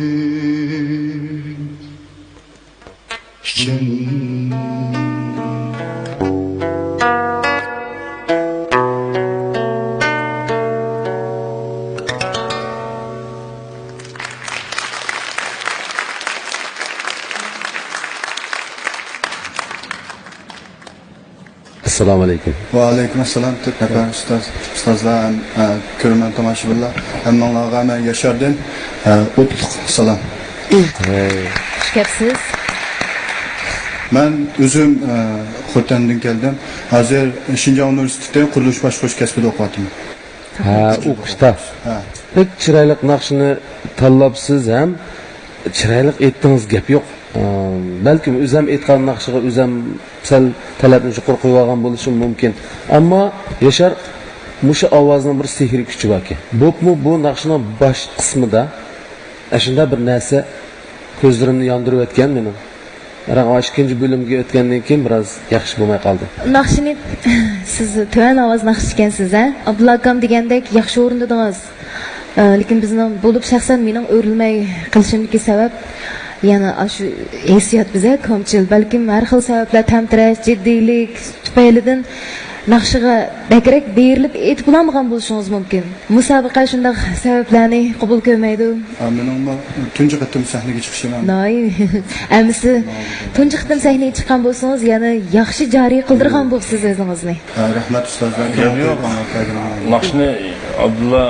ئەسسالامۇ ئەلەيكۇم. ۋەئەلەيكۇم ئەسسالام، تۆت نەپەر ئۇستاز، ئۇستازلار ھەم، ئە، كۆرۈرمەن تاماشىبىنلار، ھەممىڭلارغا مەن ياشاردىن، ئە، ئوتلۇق سالام. ھەي. خۇش كەپسىز. مەن ئۆزۈم، ئە، خوتەندىن كەلدىم. ھازىر شىنجاڭ ئۇنىۋېرسىتېتى قۇرۇلۇش باشقۇرۇش كەسپىدە ئوقۇۋاتىمەن. ھە، ئوقۇشتا. ھە. بەك چىرايلىق ناخشىنى تاللاپسىز ھەم چىرايلىق ئېيتتىڭىز، گەپ يوق. ئى، بەلكىم ئۆزەم ئېيتقان ناخشىغا ئۆزەم سەل تەلەپنى يۇقىرى قويۇۋالغان بولۇشۇم مۇمكىن. ئەمما ياشار مۇشۇ ئاۋازنىڭ بىر سېھرىي كۈچى باركەن. بولۇپمۇ بۇ ناخشىنىڭ باش قىسمىدا ئاشۇنداق بىر نەرسە كۆزلىرىمنى ياندۇرۇۋەتكەن مېنىڭ. بىراق ئاشۇ ئىككىنچى بۆلۈمگە ئۆتكەندىن كېيىن بىراز ياخشى بولماي قالدى. ناخشىنى سىز تۆۋەن ئاۋاز ناخشىچى ئىكەنسىز، ھە؟ ئابدۇللا ئاكام دېگەندەك ياخشى ئورۇندىدىڭىز. ئە، لېكىن بىزنىڭ بولۇپ شەخسەن مېنىڭ ئۆرۈلمەي قېلىشىمدىكى سەۋەب يەنە ئاشۇ ھېسسىيات بىزە كامچىل. بەلكىم ھەر خىل سەۋەبلەر، تەمتىرەش، جىددىيلىك تۈپەيلىدىن ناخشىغا بەكرەك بېرىلىپ ئېيتىپ بولالمىغان بولۇشىڭىز مۇمكىن. مۇسابىقە شۇنداق سەۋەبلەرنى قوبۇل كۆرمەيدۇ. ئا، مېنىڭمۇ تۇنجى قېتىم سەھنىگە چىقىشىم ھەم. ناھايى. ئەمىسە تۇنجى قېتىم سەھنىگە چىققان بولسىڭىز، يەنە ياخشى جارى قىلدۇرغان بولىسىز ئۆزىڭىزنى. ھە، رەھمەت ئۇستازلار. ياق، ياق. ناخشىنى ئابدۇللا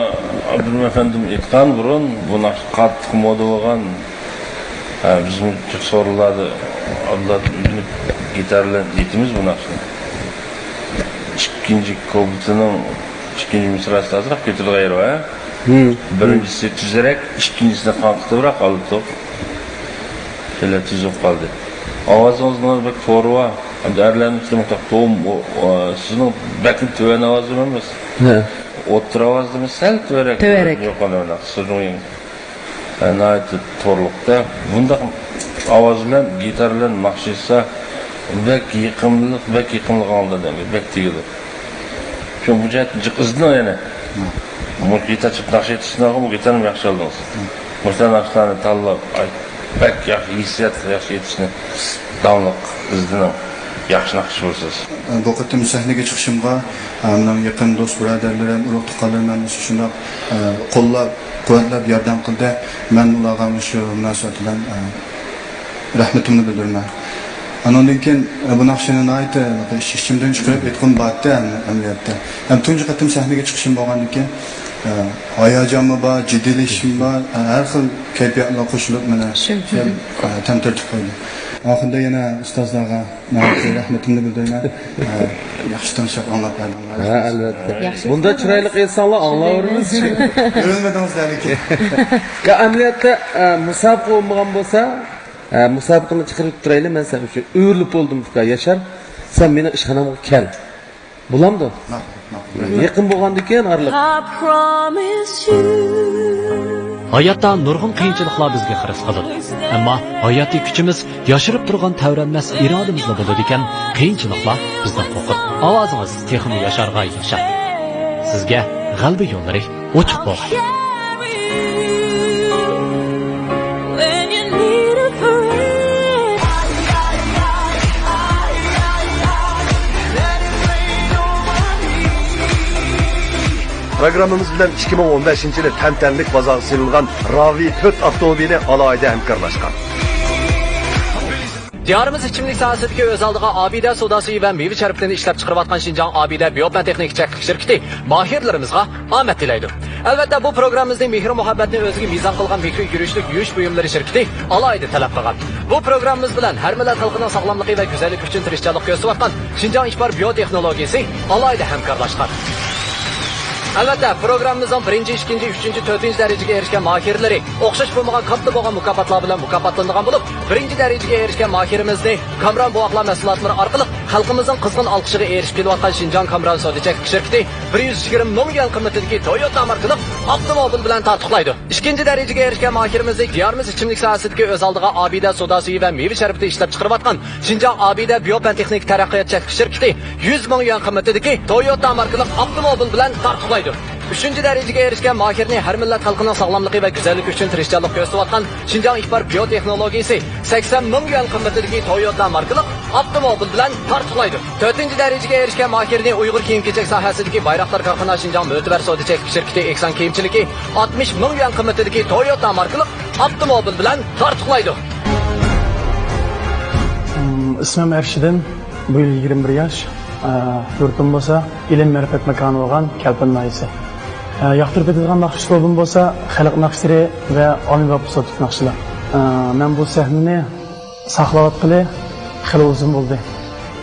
ئابدۇرېھىم ئەپەندىم ئېيتقان بۇرۇن، بۇ ناخشا قاتتىق مودا بولغان. ھە، بىزمۇ جىق سورۇنلاردا ئابدۇللا بىلەن گىتار بىلەن ئېيتىمىز بۇ ناخشىنى. ئىككىنچى كۇپلېتىنىڭ ئىككىنچى مىسراسى ئازراق كۆتۈرۈلگەن يېرى بار، ھە؟ ھىم. بىرىنچىسى تۈزرەك، ئىككىنچىسىنى قاڭقىتىپراق ئالدۇق. شۇنداق تۈزۈپ قالدى. ئاۋازىڭىز بەك تورۇۋا. ئەمدى ئەرلەرنىڭ ئىچىدە مۇنداق توم، ئۇ، ئۇ، سىزنىڭ بەكمۇ تۆۋەن ئاۋازلىق ئەمەس. ھە. ئوتتۇرا ئاۋازلىقمۇ سەل تۆۋەنرەك. تۆۋەنرەك. يوقىرى مۇنداق سىزنىڭ، ھە، ناھايىتى تورلۇقتا. بۇنداق ئاۋاز بىلەن، گىتار بىلەن ناخشا ئېيتسا، بەك يېقىملىق، بەك يېقىملىق ئاڭلىنىدۇ، بەك تېگىدۇ. شۇ بۇ جەھەتتىن جىق ئىزدىنىڭ يەنە. مۇ گىتار چېلىپ ناخشا ئېيتىشتىن ئالغان بۇ گىتارنى ياخشى ئالدىڭىز. مۇشۇنداق ناخشىلارنى تاللاپ، ئاي، بەك ياخشى ھېسسىيات، ياخشى ئېيتىشنى داۋاملىق ئىزدىنىڭ. ياخشى ناخشىچى بولىسىز. بۇ قېتىم سەھنىگە چىقىشىمغا، ئە، مېنىڭ يېقىن دوست بۇرادەرلىرىم، ئۇرۇق تۇغقانلىرىم مەن شۇنداق، ئە، قوللاپ، قۇۋۋەتلەپ، ياردەم قىلدى. مەن ئۇلارغا مۇشۇ مۇناسىۋەت بىلەن، ئە، رەھمىتىمنى بىلدۈرىمەن. ئانىڭدىن كېيىن، ئە، بۇ ناخشىنى ناھايىتى ئىچ-، ئىچىمدىن چىقىرىپ ئېيتقۇم بارتتى ئەم-، ئەمەلىيەتتە. ھەم تۇنجى قېتىم سەھنىگە چىقىشىم بولغاندىكىن، ھاياجانمۇ بار، جىددىيلىشىشمۇ بار، ھەر خىل كەيپىياتلار قوشۇلۇپ مېنى شۇ. تەمتىرىتىپ قويدى. ئاخىرىدا يەنە ئۇستازلارغا ناھايىتى رەھمىتىمنى بىلدۈرىمەن. ياخشى تىڭشاپ ئاڭلاپ بەردىڭلار. ھە، ئەلۋەتتە. ياخشى. بۇنداق چىرايلىق ئىنسانلار ئاڭلاۋېرىمىز. ئۆلمىدىڭىز لېكىن. ئەمەلىيەتتە، ئە، مۇسابىقە بولمىغان بولسا، ئە، مۇسابىقىنى چىقىرىپ تۇرايلى، مەن سەن ئۈچۈن ئۆرۈلۈپ بولدۇم، ئۇكا ياشار. سەن مېنىڭ ئىشخانامغا كەل. بولامدۇ؟ ماقۇل، ماقۇل. يېقىن بولغاندىكىن ئارىلىق. ھاياتتا نۇرغۇن قىيىنچىلىقلار بىزگە خىرىس قىلىدۇ. ئەمما ھاياتىي كۈچىمىز ياشىرىپ تۇرغان تەۋرەنمەس ئىرادىمىزلا بولىدىكەن، قىيىنچىلىقلار بىزدىن قورقۇپ. ئاۋازىڭىز تېخىمۇ ياشارغاي، ياشار. سىزگە غەلىبە يوللىرى ئوچۇق بولغاي. پروگراممىمىز بىلەن ئىككى مىڭ ئون بەشىنچى يىلى تەنتەنىلىك بازارغا سېلىنغان راۋى تۆت ئاپتوموبىلى ئالاھىدە ھەمكارلاشقان. دىيارىمىز ئىچىملىك ساھەسىدىكى ئۆز ئالدىغا ئابىدە سودا سۈيى ۋە مېۋە شەربىتىنى ئىشلەپ چىقىرىۋاتقان شىنجاڭ ئابىدە بىيوپەن تېخنىكا چەكلىك شىركىتى ماھىرلىرىمىزغا ئامەت تىلەيدۇ. ئەلۋەتتە، بۇ پروگراممىمىزنى مېھرى مۇھەببەتنى ئۆزىگە مىزان قىلغان مىكرو يۈرۈشلۈك يۇيۇش بۇيۇملىرى شىركىتى ئالاھىدە تەلەپ قىلغان. بۇ پروگراممىمىز بىلەن ھەر مىللەت خەلقىنىڭ ساغلاملىقى ۋە گۈزەللىكى ئۈچۈن تىرىشچانلىق كۆرسىتىۋاتقان شىنجاڭ ئىپار بىيو تېخنولوگىيىسى ئالاھىدە ھەمكارلاشقان. ئەلۋەتتە، پروگراممىمىزنىڭ بىرىنچى، ئىككىنچى، ئۈچىنچى، تۆتىنچى دەرىجىگە ئېرىشكەن ماھىرلىرى ئوخشاش بولمىغان كاتتا بولغان مۇكاپاتلار بىلەن مۇكاپاتلىنىدىغان بولۇپ، بىرىنچى دەرىجىگە ئېرىشكەن ماھىرىمىزنى كامران بوۋاقلار مەھسۇلاتلىرى ئارقىلىق خەلقىمىزنىڭ قىزغىن ئالقىشىغا ئېرىشىپ كېلىۋاتقان شىنجاڭ كامران سودا چەكلىك شىركىتى بىر يۈز يىگىرمە مىڭ يۈەن قىممىتىدىكى تويوتا ماركىلىق ئاپتوموبىل بىلەن تارتۇقلايدۇ. ئىككىنچى دەرىجىگە ئېرىشكەن ماھىرىمىزنى دىيارىمىز ئىچىملىك ساھەسىدىكى ئۆز ئالدىغا ئابىدە سودا سۈيى ۋە مېۋە شەربىتى ئىشلەپچىقىرىۋاتقان شىنجاڭ ئابىدە بىيو پەن تېخنىكا تەرەققىيات چەكلىك شىركىتى يۈز مىڭ يۈەن قىممىتىدىكى تويوتا ماركىلىق ئاپتوموبىل بىلەن تارتۇقلايدۇ. ئۈچىنچى دەرىجىگە ئېرىشكەن ماھىرنى ھەر مىللەت خەلقىنىڭ ساغلاملىقى ۋە گۈزەللىكى ئۈچۈن تىرىشچانلىق كۆرسىتىۋاتقان شىنجاڭ ئىپار بىيو تېخنولوگىيىسى سەكسەن مىڭ يۈەن قىممىتىدىكى تويوتا ماركىلىق ئاپتوموبىل بىلەن تارتۇقلايدۇ. تۆتىنچى دەرىجىگە ئېرىشكەن ماھىرنى ئۇيغۇر كىيىم-كېچەك ساھەسىدىكى بايراقدار كارخانا شىنجاڭ مۆتىۋەر سودا چەكلىك شىركىتى ئېھسان كىيىمچىلىكى ئاتمىش مىڭ يۈەن قىممىتىدىكى تويوتا ماركىلىق ئاپتوموبىل بىلەن تارتۇقلايدۇ. ئىسمىم ئەرشىدىن، بۇ يىل يىگىرمە بىر ياش. ئە، يۇرتۇم بولسا ئىلىم-مەرىپەت ماكانى بولغان كەلپىن ناھىيەسى. ئە، ياقتۇرۇپ ئېيتىدىغان ناخشا ئۇسلۇبىم بولسا خەلق ناخشىلىرى ۋە ئامىباب ئۇسلۇبتىكى ناخشىلار. ئە، مەن بۇ سەھنىنى ساقلاۋاتقىلى خېلى ئۇزۇن بولدى.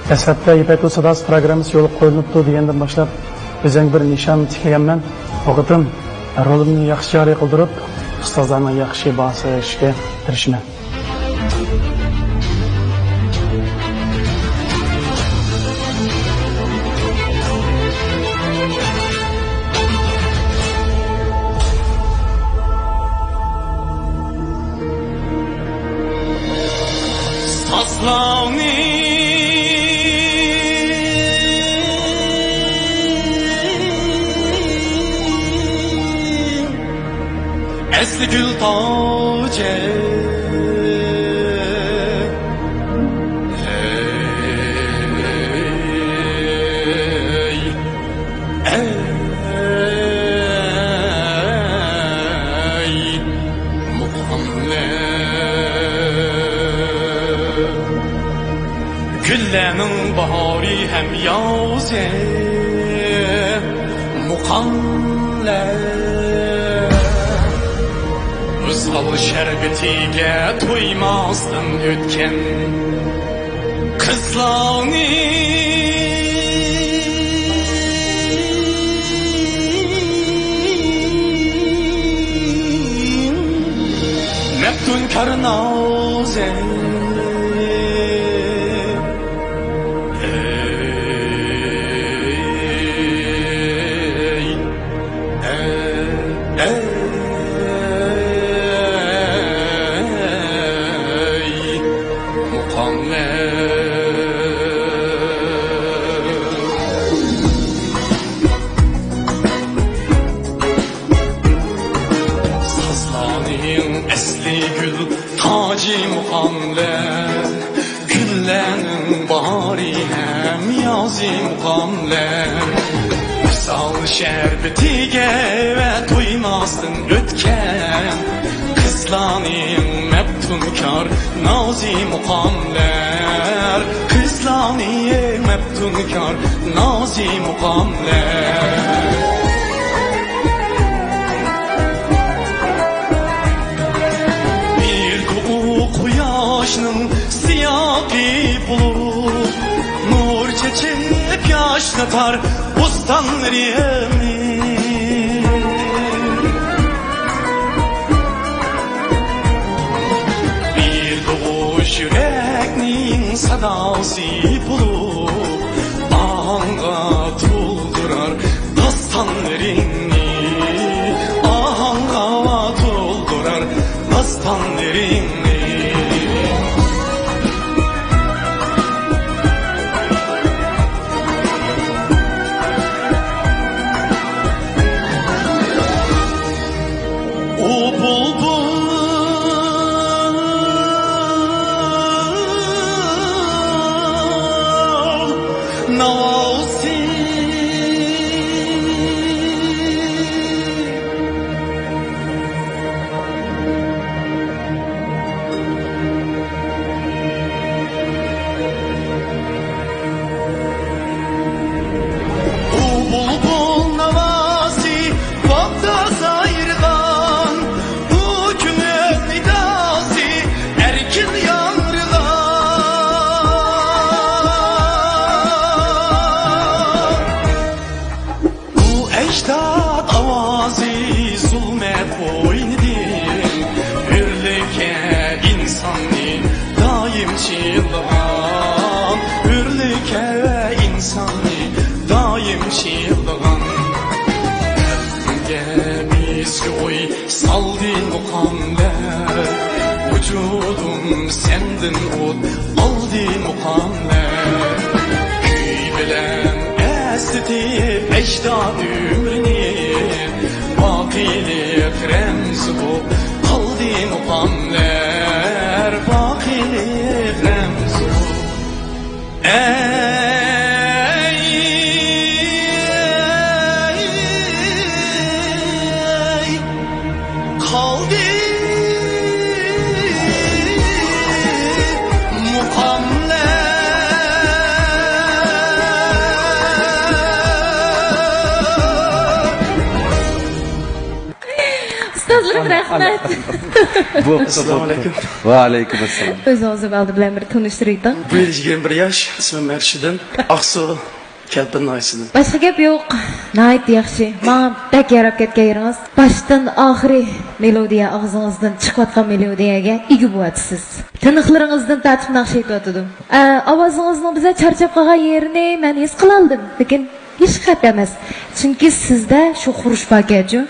دەسلەپتە يىپەك يولى ساداسى پروگراممىسى يولغا قويۇلۇپتۇ دېگەندىن باشلاپ ئۆزۈمگە بىر نىشان تىكلىگەنمەن. بۇ قېتىم رولۇمنى ياخشى جارى قىلدۇرۇپ، ئۇستازلارنىڭ ياخشى باھاسىغا ئېرىشىشكە تىرىشىمەن. سازلارنى ئەسلى گۈل تاجى. ئەي، ئەي، مۇقاملار. گۈللەرنىڭ باھارى ھەم يازى، مۇقاملار. ۋىسال شەربىتىگە تويماستىن ئۆتكەن قىزلارنى. مەپتۇنكار نازى. ئەي، ئەي، ئەي، مۇقاملار. سازلارنىڭ ئەسلى گۈل تاجى مۇقاملار، گۈللەرنىڭ باھارى ھەم يازى مۇقاملار. ۋىسال شەربىتىگە ۋە تويماستىن ئۆتكەن قىزلارنىڭ مەپتۇنكار نازى مۇقاملار، قىزلارنىڭ مەپتۇنكار نازى مۇقاملار. سىياقى بولۇپ، نۇر چېچىپ ياشنىتار بوستانلىرىمنى. بىر تۇغۇش يۈرەكنىڭ ساداسى بولۇپ، ئاھاڭغا تولدۇرار داستانلىرىڭنى، ئاھاڭغا تولدۇرار داستانلىرىڭنى. ئۇ بۇلبۇل ناۋاسى. ئۇ بۇلبۇل ناۋاسى باغدا سايرىغان، ئۇ كۆڭۈل نىداسى ئەركىن ياڭرىغان. بۇ ئەجداد ئاۋازى زۇلمەت قوينىدىن ھۆرلۈككە ئىنساننى دائىم چىللىغان، ھۆرلۈككە ئىنساننى دائىم چىللىغان. قەلبىمگە مىسكى ئوي سالدى مۇقاملار، ۋۇجۇدۇم سەندىن ئوت ئالدى مۇقاملار. كۈي بىلەن ئەسلىتىپ ئەجداد ئۆمرىنى، باقىيلىق رەمزى بولۇپ قالدى مۇقاملار، باقىيلىق رەمزى بولۇپ. ئەي، قالدى مۇقاملار. ئۇستازلىرىم، رەھمەت. بوپتۇ، ئەسسالامۇ ئەلەيكۇم. ۋەئەلەيكۇم ئەسسالام. ئۆزىڭىزنى ئالدى بىلەن بىر تونۇشتۇرۇۋېتىڭ. بۇ يىل يىگىرمە بىر ياش، ئىسمىم ئەرشىدىن. ئاقسۇ، كەلپىن ناھىيەسىدىن. باشقا گەپ يوق. ناھايىتى ياخشى. ماڭا بەك ياراپ كەتكەن يېرىڭىز. باشتىن ئاخىرى مېلودىيە، ئاغزىڭىزدىن چىقىۋاتقان مېلودىيەگە ئىگە بولۇۋاتىسىز. تىنىقلىرىڭىزدىن تارتىپ ناخشا ئېيتىۋاتىدۇ. ئە، ئاۋازىڭىزنىڭ بىزە چارچاپ قالغان يېرىنى مەن ھېس قىلالىدىم، لېكىن ھېچ خەپ ئەمەس. چۈنكى سىزدە شۇ خۇرۇچ باركەنچۇ.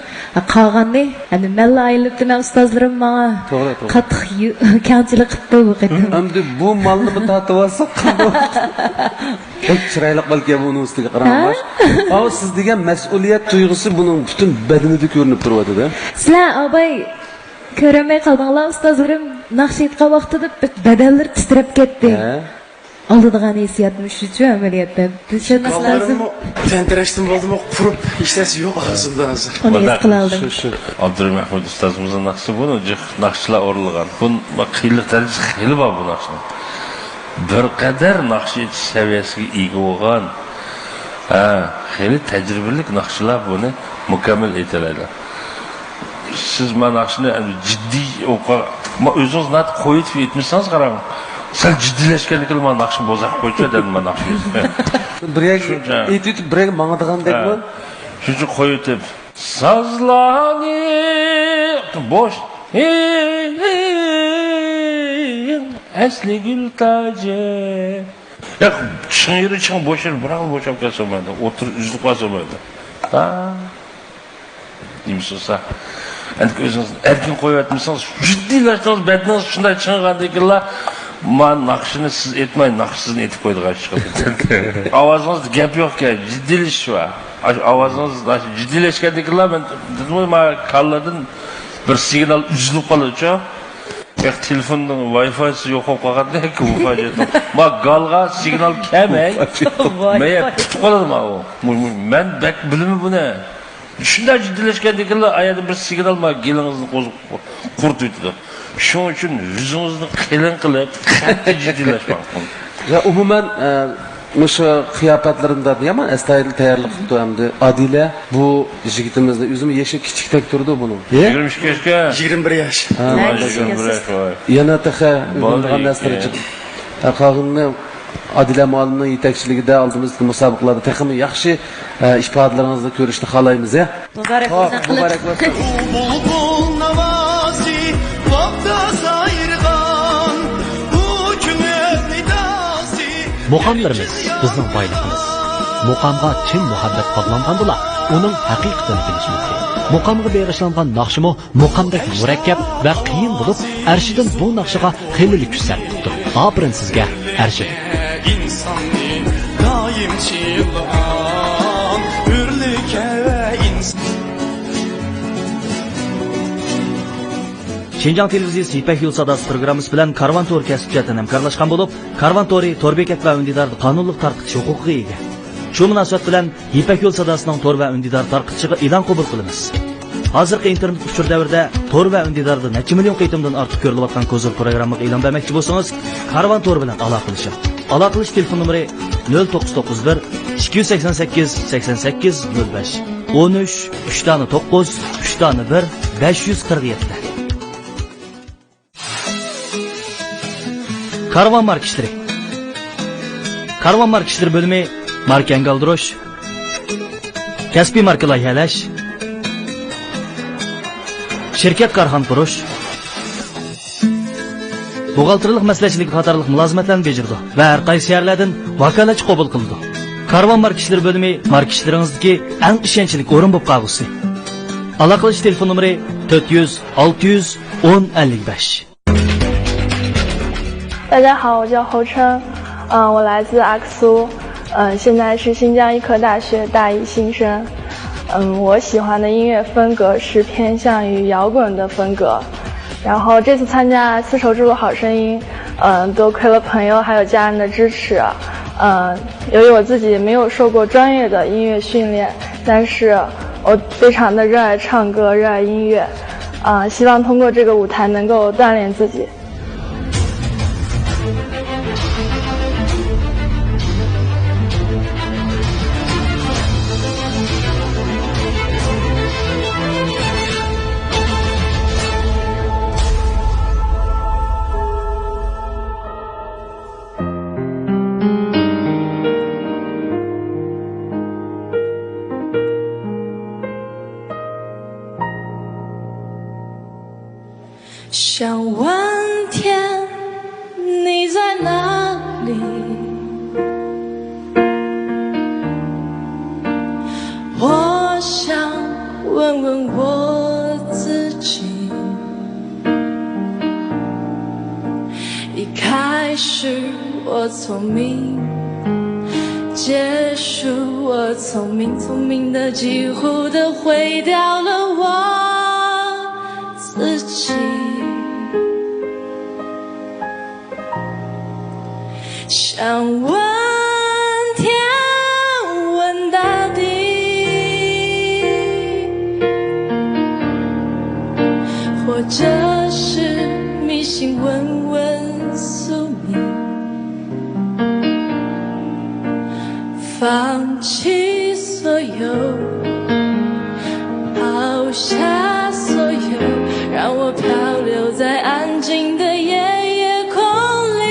قالغاننى ئەنە مەنلا ئايلىنىپتىمەن، ئۇستازلىرىم ماڭا توغرا، توغرا. قاتتىق يۇ-، كەڭچىلىك قىپتۇ بۇ قېتىم. ئەمدى بۇ مالنىمۇ تارتىۋالساق قانداق؟ بەك چىرايلىق بولىدىكەن بۇنىڭ ئۈستىگە قارىماي. ھە؟ ئاۋۇ سىز دېگەن مەسئۇلىيەت تۇيغۇسى بۇنىڭ پۈتۈن بەدىنىدە كۆرۈنۈپ تۇرۇۋاتىدۇ. سىلەر ئاباي كۆرەلمەي قالدىڭلار، ئۇستازلىرىم ناخشا ئېيتقان ۋاقتىدا بەدەنلىرى تىترەپ كەتتى. ھە؟ ئالىدىغان ھېسسىياتمۇ شۇچۇ ئەمەلىيەتتە. چۈشەنمەس لازىم. گاللىرىممۇ تەنتىرەشتىن بولدىمۇ، قۇرۇپ، ھېچ نەرسە يوق ئاغزىمدا ھازىر. ئۇنى ھېس قىلالدىم. شۇ، شۇ ئابدۇرېھىم مەھمۇد ئۇستازىمىزنىڭ ناخشىسى بۇ، جىق ناخشىلار ئورۇنلىغان. بۇ قىيىنلىق دەرىجىسى خېلى بار بۇ ناخشىنىڭ. بىر قەدەر ناخشا ئېيتىش سەۋىيەسىگە ئىگە بولغان، ھە، خېلى تەجرىبىلىك ناخشىلار بۇنى مۇكەممەل ئېيتالايدۇ. سىز مانا ناخشىنى جىددىي ئوقۇ-، ما-، ئۆزىڭىز نات قويۇپ ئېيتمىسىڭىز قاراڭ. سەل جىددىيلەشكەندىن كېيىن مانا ناخشىنى بوزاپ قويچۇ دەدى مانا ناخشىنى. بىر يەرگە شۇنچە. ئېيتىۋېتىپ بىر يەرگە ماڭىدىغاندەكمۇ؟ ھە. شۇنچە قويۇۋېتىپ. سازلارنى بوش ئەسلى گۈل تاجى. ياق، چىڭ يېرى چىڭ، بوش يېرى بىراقلا بوشاپ كەتسە بولمايدۇ. ئوتتۇرا ئۈزۈلۈپ قالسا بولمايدۇ. ھا. نېمىسى بولسا، ئەمدى ئۆزىڭىز ئەركىن قويۇۋەتمىسىڭىز، جىددىيلاشتىڭىز، بەدىنىڭىز شۇنداق چىڭىغاندىن كېيىنلا، ما ناخشىنى سىز ئېيتماي، ناخشا سىزنى ئېيتىپ قويىدىغان ئىش چىقىدۇ. ئاۋازىڭىزدا گەپ يوقكەن، جىددىيلىشىش بار. ئاشۇ ئاۋازىڭىز ئاشۇ جىددىيلەشكەندىن كېيىنلا مەن دېدىمغۇ، ما كاللىدىن بىر سىگنال ئۈزۈلۈپ قالىدۇچۇ. ياق، تېلېفوننىڭ ۋاي فايسى يوق بولۇپ قالغاندەك، ۋاي فاي يوق. ما گالغا سىگنال كەلمەي، ۋاي فاي. مەيە پۈتۈپ قالىدۇ ما ئۇ. مۇ-، مۇ-، مەن بەك بىلىمەن بۇنى. شۇنداق جىددىيلەشكەندىن كېيىنلا، ئا يەردىن بىر سىگنال ما گېلىڭىزنى قوز-، قۇرۇتۇۋېتىدۇ. شۇنىڭ ئۈچۈن يۈزىڭىزنى قېلىن قىلىپ، قەتئىي جىددىيلەشمەڭ. يا، ئومۇمەن، ئە، مۇشۇ قىياپەتلىرىمدە يامان ئەستايىدىل تەييارلىق قىپتۇ ئەمدى. ئادىلە بۇ يىگىتىمىزنى، ئۆزىمۇ يېشى كىچىكتەك تۇرىدۇ بۇنىڭ. يىگىرمە ئىككى ياشكەن. يىگىرمە بىر ياش. ھە، ھە، ماشاللا. يىگىرمە بىر ياش، ۋاي. يەنە تېخى ئۆگىنىدىغان نەرسىلەر جىق. ھە، قالغىنىنى ئادىلە مۇئەللىمنىڭ يېتەكچىلىكىدە ئالدىمىزدىكى مۇسابىقىلەردە تېخىمۇ ياخشى، ھە، ئىپادىلىرىڭىزنى كۆرۈشنى خالايمىز، ھە. مۇبارەك بولسۇن. مۇبارەك بولسۇن. بۇ بۇلبۇل ناۋاسى، باغدا سايرىغان، بۇ كۆڭۈل نىداسى. مۇقاملىرىمىز بىزنىڭ بايلىقىمىز. مۇقامغا چىن مۇھەببەت باغلانغاندىلا، ئۇنىڭ ھەقىقىتىنى بىلىش مۇمكىن. مۇقامغا بېغىشلانغان ناخشىمۇ مۇقامدەك مۇرەككەپ ۋە قىيىن بولۇپ، ئەرشىدىن بۇ ناخشىغا خېلىلا كۈچ سەرپ قىپتۇ. ئاپىرىن سىزگە، ئەرشىدىن. ئىنساننى دائىم چىللىغان ھۆرلۈككە ۋە ئىنس- شىنجاڭ تېلېۋىزىيىسى يىپەك يولى ساداسى پروگراممىسى بىلەن كارۋان تور كەسىپ جەھەتتىن ھەمكارلاشقان بولۇپ، كارۋان تورى تور بېكەت ۋە ئۈندىداردا قانۇنلۇق تارقىتىش ھوقۇقىغا ئىگە. شۇ مۇناسىۋەت بىلەن يىپەك يول ساداسىنىڭ تور ۋە ئۈندىدار تارقىتىشىغا ئېلان قوبۇل قىلىمىز. ھازىرقى ئىنتېرنېت ئۇچۇر دەۋرىدە تور ۋە ئۈندىداردا نەچچە مىليون قېتىمدىن ئارتۇق كۆرۈلۈۋاتقان كوزىر پروگراممىغا ئېلان بەرمەكچى بولسىڭىز، كارۋان تور بىلەن ئالاقىلىشىڭ. ئالاقىلىشىش تېلېفون نومۇرى: نۆل توققۇز توققۇز بىر، ئىككى يۈز سەكسەن سەككىز، سەكسەن سەككىز، نۆل بەش، ئون ئۈچ، ئۈچ دانە توققۇز، ئۈچ دانە بىر، بەش يۈز قىرىق يەتتە. كارۋان ماركا ئىشلىرى. كارۋان ماركا ئىشلىرى بۆلۈمى ماركا ئەنگە ئالدۇرۇش، كەسپىي ماركا لايىھەلەش، شىركەت كارخانا قۇرۇش، بوغالتىرلىق مەسلىھەتچىلىكى قاتارلىق مۇلازىمەتلەرنى بېجىرىدۇ ۋە ھەر قايسى شەھەرلەردىن ۋاكالەتچى قوبۇل قىلىدۇ. كارۋان ماركا ئىشلىرى بۆلۈمى ماركا ئىشلىرىڭىزدىكى ئەڭ ئىشەنچلىك ئورۇن بولۇپ قالغۇسى. ئالاقىلىشىش تېلېفون نومۇرى: تۆت يۈز، ئالتە يۈز، ئون، ئەللىك بەش. 大家好，我叫侯琛，嗯，我来自阿克苏，嗯，现在是新疆医科大学大一新生。嗯，我喜欢的音乐风格是偏向于摇滚的风格。然后这次参加丝绸之路好声音，嗯，多亏了朋友还有家人的支持。嗯，由于我自己没有受过专业的音乐训练，但是我非常的热爱唱歌，热爱音乐。啊，希望通过这个舞台能够锻炼自己。想问天，你在哪里？我想问问我自己。一开始我聪明，结束我聪明，聪明的几乎都毁掉了我自己。想问天，问大地，或者是迷信，问问宿命。放弃所有，抛下所有，让我漂流在安静的夜，夜空里。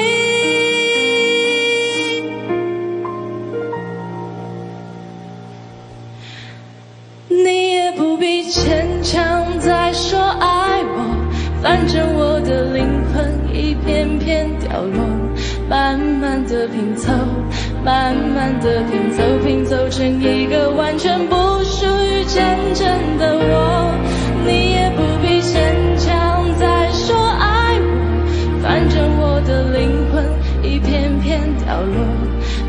你也不必牵强再说爱我，反正我的灵魂一片片掉落，慢慢的拼凑，慢慢的拼凑，拼凑成一个完全不属于真正的我。你也不必牵强再说爱我，反正我的灵魂一片片掉落，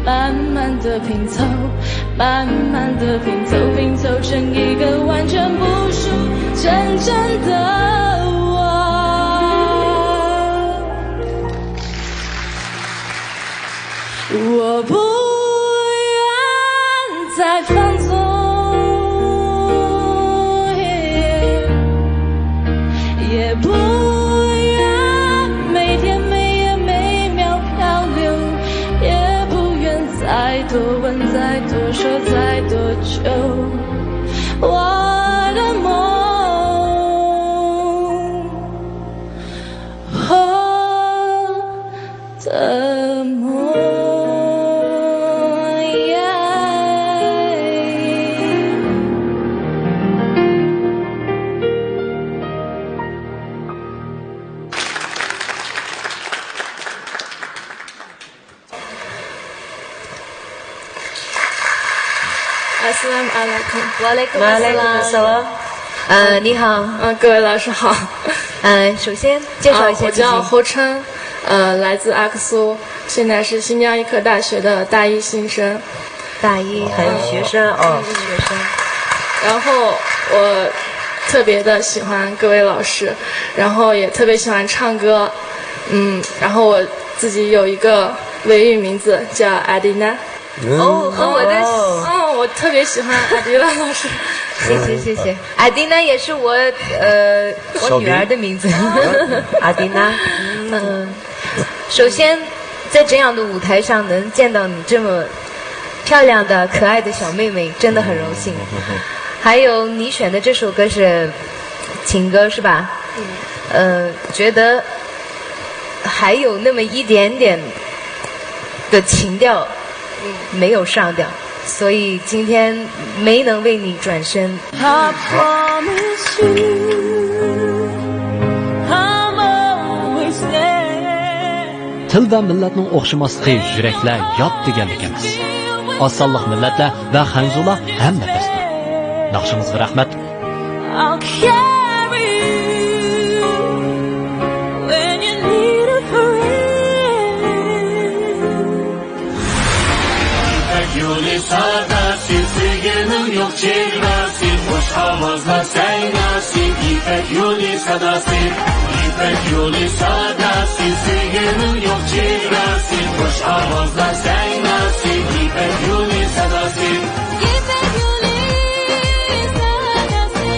慢慢的拼凑，慢慢的拼凑，拼凑成一个完全不属真正的我。我不愿再放纵，也不愿每天每夜每秒漂流，也不愿再 السلام علیکم. وعلیکم السلام. 你好。 啊，各位老师好。 呃，首先介绍一下自己。 啊，我叫侯琛，呃，来自阿克苏，现在是新疆医科大学的大一新生。 大一还是学生哦，学生。 然后我特别的喜欢各位老师，然后也特别喜欢唱歌，嗯，然后我自己有一个维语名字叫阿迪娜。 哦，和我的哦，我特别喜欢阿迪娜老师。 谢谢谢谢。阿迪娜也是我呃我女儿的名字。阿迪娜，嗯，首先在这样的舞台上能见到你这么漂亮的可爱的小妹妹，真的很荣幸。还有你选的这首歌是情歌是吧？嗯，觉得还有那么一点点的情调没有上调，所以今天没能为你转身。 I promise you, I'm always there. تىل ۋە مىللەتنىڭ ئوخشىماسلىقى يۈرەكلەر يات دېگەنلىك ئەمەس. ئاز سانلىق مىللەتلەر ۋە خەنزۇلار ھەممە بىزدۇر. ناخشىڭىزغا رەھمەت. I'll carry you when you need a friend. يىپەك يولى ساداسى، سۆيگۈنىڭ يوق چېگراسى، خۇش ئاۋازلار سەيناسى، يىپەك يولى ساداسى، يىپەك يولى ساداسى، سۆيگۈنىڭ يوق چېگراسى، خۇش ئاۋازلار سەيناسى، يىپەك يولى ساداسى. يىپەك يولى ساداسى،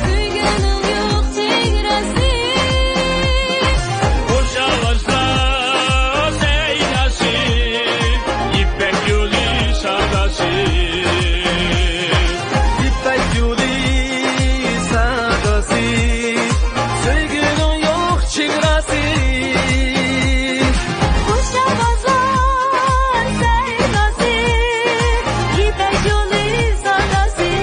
سۆيگۈنىڭ يوق چېگراسى. خۇش ئاۋازلار سەيناسى، يىپەك يولى ساداسى. يىپەك يولى ساداسى، سۆيگۈنىڭ يوق چېگراسى. خۇش ئاۋازلار سەيناسى، يىپەك يولى ساداسى.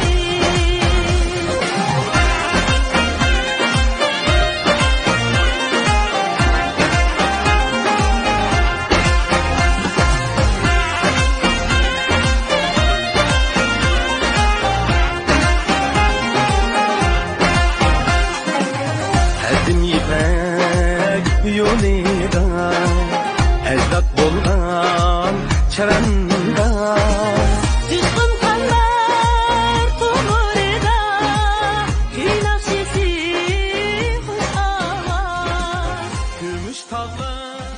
قەدىم يىپەك يولىدا ئەجداد بولغان چىرانداز. جۇشقۇن قانلار تومۇرىدا كۈي ناخشىسى، خۇش ئاۋاز. كۈمۈش تاغلار